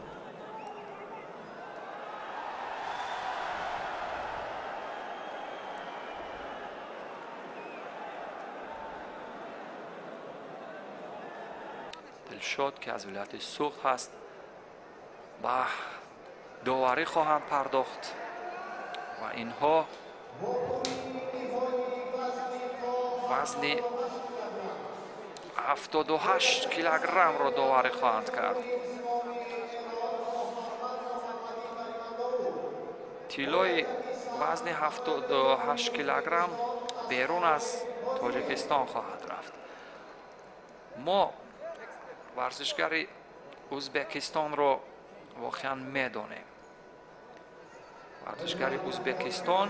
Дилшод, ки аз вилояти Суғд ҳаст, ба доварӣ хоҳанд пардохт ва инҳо вазни 78 килограммро доварӣ хоҳанд кард. Тиллои вазни 78 килограмм берун аз Тоҷикистон хоҳад рафт. Мо варзишгари Ӯзбекистонро воқеан медонем. Варзишгари Ӯзбекистон,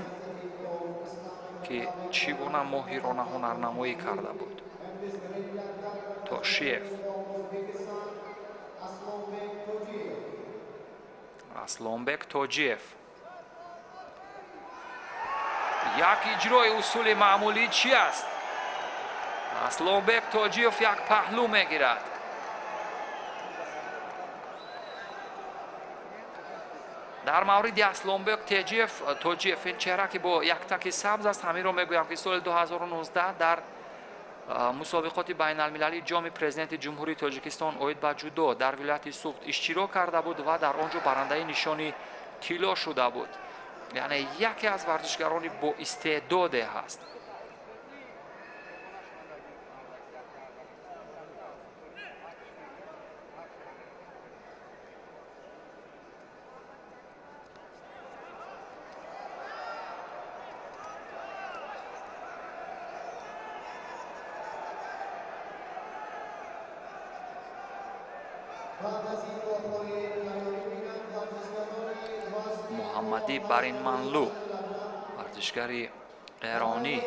ки чӣ гуна моҳирона ҳунарнамоӣ карда буд. Тошиев, Аслонбек Тоҷиев. Як иҷрои усули маъмулӣ чӣ аст? Аслонбек Тоҷиев як паҳлӯ мегирад. Дар мавриди Аслонбек Тоҷиев, ин чеҳра ки бо яктаки сабз аст, ҳаминро мегӯям ки соли 2019 дар мусобиқоти байналмилалии ҷоми президенти Ҷумҳурии Тоҷикистон оид ба ҷудо дар вилояти Суғд иштирок карда буд ва дар он ҷо барандаи нишони тилло шуда буд. Яъне яке аз варзишгарони боистеъдоде ҳаст. Муҳаммадӣ Баринманлу, варзишгари эронӣ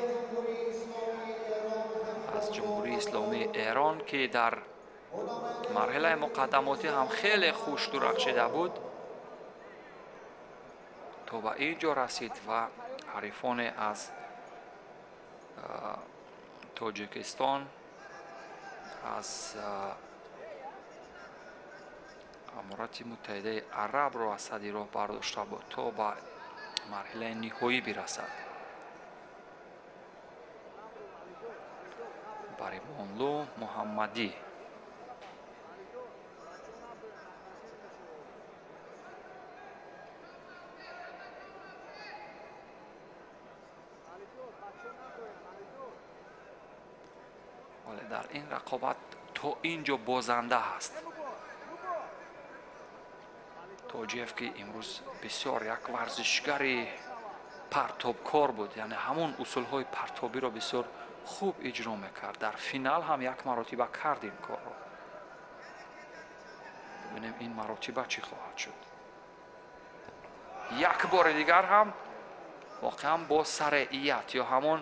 аз Ҷумҳурии Исломии Эрон, ки дар марҳилаи муқаддамотӣ ҳам хеле хуш дурахшида буд, то ба ин ҷо расид ва ҳарифоне аз Тоҷикистон, аз Аморати Муттаҳидаи Арабро аз сади роҳ бардошта буд то ба марҳилаи ниҳоӣ бирасад. Баримонлу Муҳаммадӣ. Вале дар ин рақобат то ин ҷо бозанда ҳаст. Тоҷиев, ки имрӯз бисёр як варзишгари партобкор буд, яъне ҳамон усулҳои партобиро бисёр хуб иҷро мекард. Дар финал ҳам як маротиба кард ин корро. Бибинем ин маротиба чӣ хоҳад шуд. Як бори дигар ҳам воқеан бо сареият ё ҳамон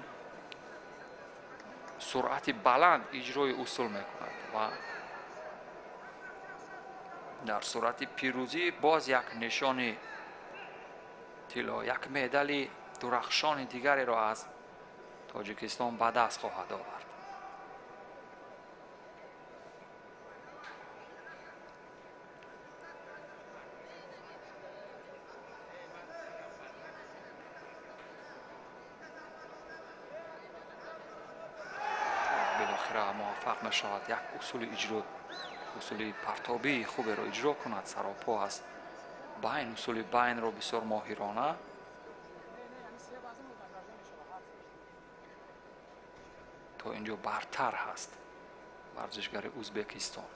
суръати баланд иҷрои усул мекунад ва дар сурати пирӯзӣ боз як нишони тилло, як медали дурахшони дигареро аз Тоҷикистон ба даст хоҳад овард. Билохира муваффақ мешавад як усули иҷро, усули партобии хуберо иҷро кунад. Саропо аст байн, усули байнро бисёр моҳирона то ин ҷо бартар ҳаст варзишгари Ӯзбекистон.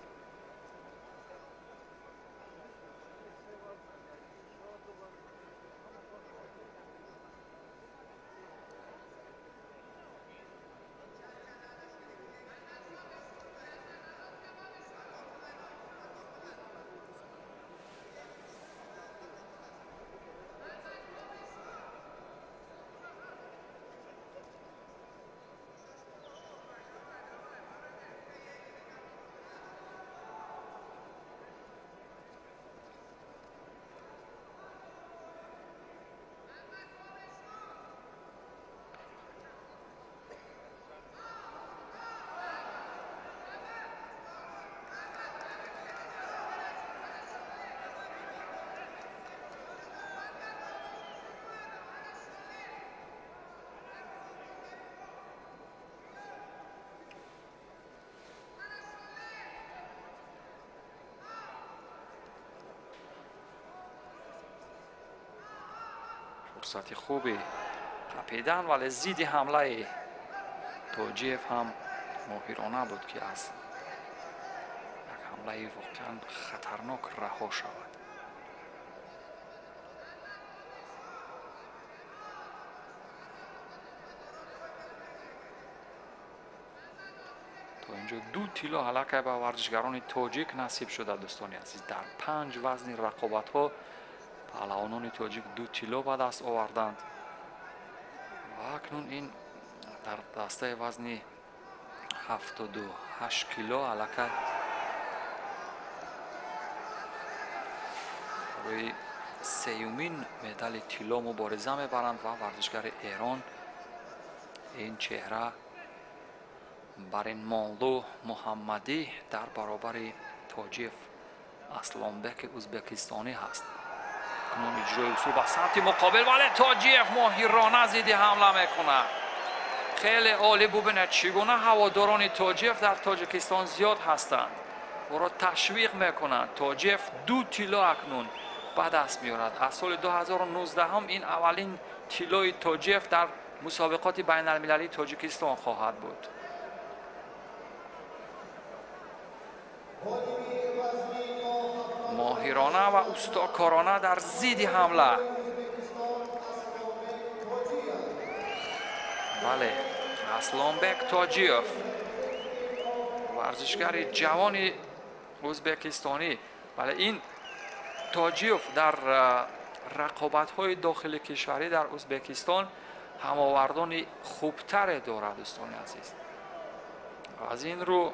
Фурсати хуби қапидан, вале зидди ҳамлаи Тоҷиев ҳам моҳирона буд, ки аз як ҳамлаи воқеан хатарнок раҳо шавад. То инҷо ду тилло аллакай ба варзишгарони тоҷик насиб шуда, дӯстони азиз. Дар 5 вазни рақобатҳо паҳлавонони тоҷик ду тилло ба даст оварданд ва акнун ин дар дастаи вазни 78 кило аллакай барои сеюмин медали тилло мубориза мебаранд ва варзишгари Эрон ин чеҳра Баринмонлу Муҳаммадӣ дар баробари Тоҷиев Аслонбеки ӯзбекистонӣ ҳаст. Акнун иҷрои усул ба самти муқобил, вале Тоҷиев моҳирона зидди ҳамла мекунад. Хеле олӣ. Бубинед, чӣ гуна ҳаводорони Тоҷиев дар Тоҷикистон зиёд ҳастанд, ӯро ташвиқ мекунанд. Тоҷиев ду тилло акнун ба даст меорад. Аз соли 2019 ин аввалин тиллои Тоҷиев дар мусобиқоти байналмилалии Тоҷикистон хоҳад буд. Моҳирона ва устокорона дар зидди ҳамла. Бале, Аслонбек Тоҷиев, варзишгари ҷавони ӯзбекистонӣ. Бале, ин Тоҷиев дар рақобатҳои дохили кишварӣ дар Ӯзбекистон ҳамовардони хубтаре дорад, дӯстони азиз. Аз ин рӯ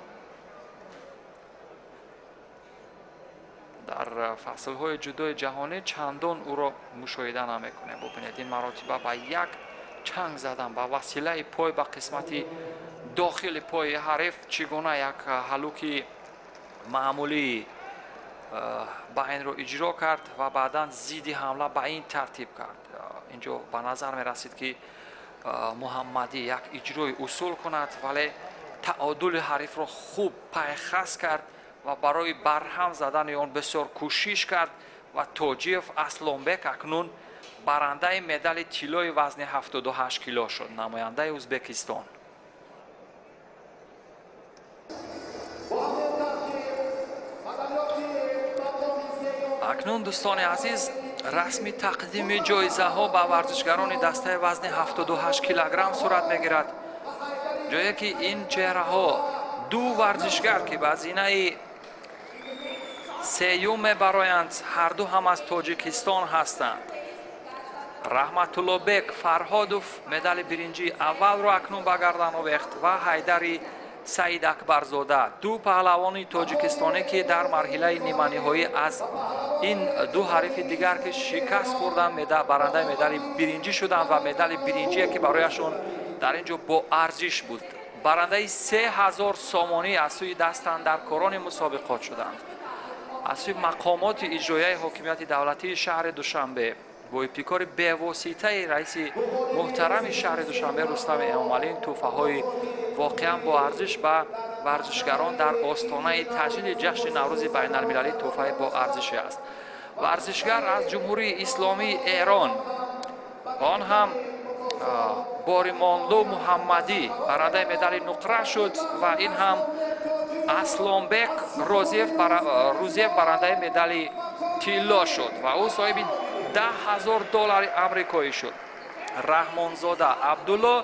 дар фаслҳои ҷудои ҷаҳонӣ чандон ӯро мушоҳида намекунем. Бубинед, ин маротиба ба як чанг задан ба василаи пой ба қисмати дохили пои ҳариф чӣ гуна як ҳалуки маъмулии ба инро иҷро кард ва баъдан зидди ҳамла ба ин тартиб кард. Инҷо ба назар мерасид, ки Муҳаммадӣ як иҷрои усул кунад, вале таъодули ҳарифро хуб пайхас кард ва барои барҳам задани он бисёр кӯшиш кард ва Тоҷиев Аслонбек акнун барандаи медали тиллои вазни 78 кило шуд, намояндаи Ӯзбекистон. Акнун, дӯстони азиз, расми тақдими ҷоизаҳо ба варзишгарони дастаи вазни 78 килограмм сурат мегирад, ҷое ки ин чеҳраҳо ду варзишгар, ки ба зинаи сеюм мебароянд, ҳарду ҳам аз Тоҷикистон ҳастанд. Раҳматуллобек Фарҳодов медали биринҷии аввалро акнун ба гардан овехт ва Ҳайдари Саид Акбарзода, ду паҳлавони тоҷикистонӣ, ки дар марҳилаи ниманиҳоӣ аз ин ду ҳарифи дигар, ки шикаст хӯрданд, барандаи медали биринҷӣ шуданд ва медали биринҷие, ки барояшон дар ин ҷо боарзиш буд, барандаи 3000 сомонӣ аз сӯи дастандаркорони мусобиқот шуданд. Аз сӯи мақомоти иҷроияи ҳокимияти давлатии шаҳри Душанбе бо ибтикори бевоситаи раиси муҳтарами шаҳри Душанбе Рустам Эмомалӣ тӯҳфаҳои воқеан боарзиш ба варзишгарон дар остонаи таҷлили ҷашни Наврӯзи байналмилалӣ тӯҳфаи боарзише аст. Варзишгар аз Ҷумҳурии Исломии Эрон, он ҳам Боримонлу Муҳаммадӣ барандаи медали нуқра шуд ва ин ҳам Аслонбек Рӯзиев барандаи медали тилло шуд ва ӯ соҳиби 10 000 доллари амрикоӣ шуд. Раҳмонзода Абдулло,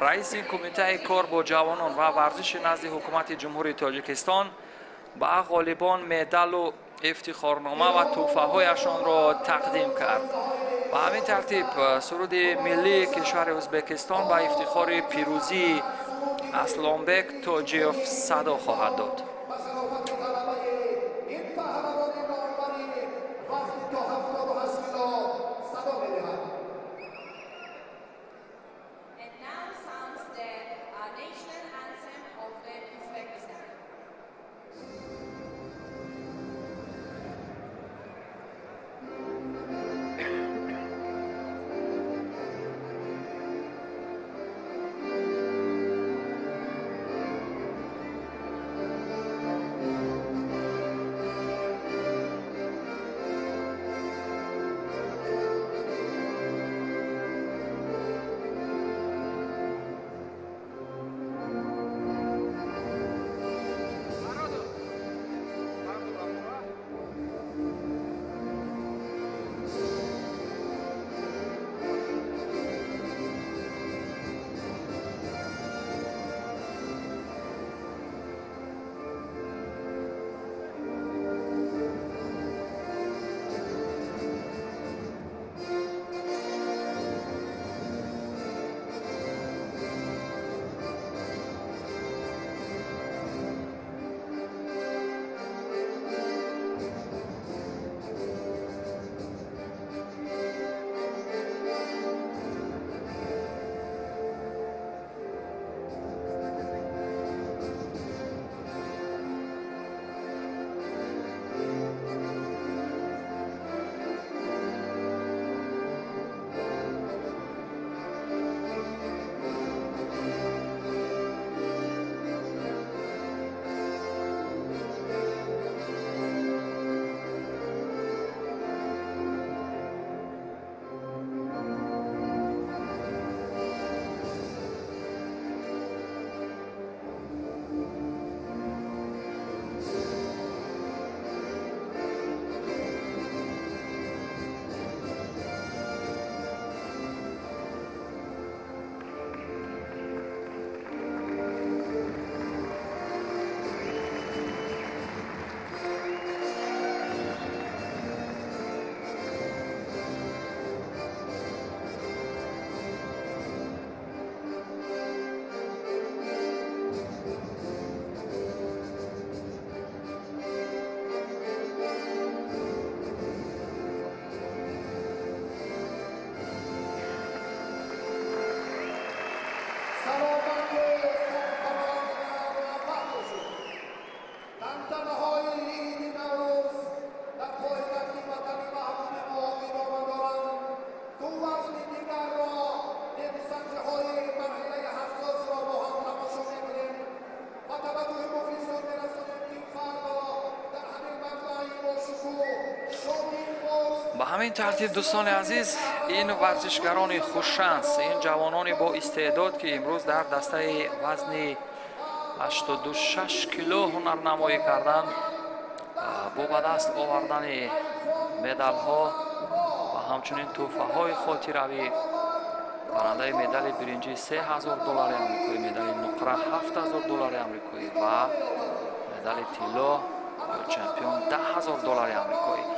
раиси кумитаи кор бо ҷавонон ва варзиши назди ҳукумати Ҷумҳурии Тоҷикистон, ба ғолибон медалу ифтихорнома ва тӯҳфаҳояшонро тақдим кард. Ба ҳамин тартиб суруди миллии кишвари Ӯзбекистон ба ифтихори пирӯзии Аслонбек Тоҷиев садо хоҳад дод. Ба ҳамин тартиб, дӯстони азиз, ин варзишгарони хушшанс, ин ҷавонони бо истеъдод, ки имрӯз дар дастаи вазни 86 кило ҳунарнамоӣ карданд, бо ба даст овардани медалҳо ва ҳамчунин тӯҳфаҳои хотиравӣ, барандаи медали биринҷӣ 3000 доллари амрикоӣ, медали нуқра 7000 доллари амрикоӣ ва медали тилло ё чемпион 10 000 доллари амрикоӣ.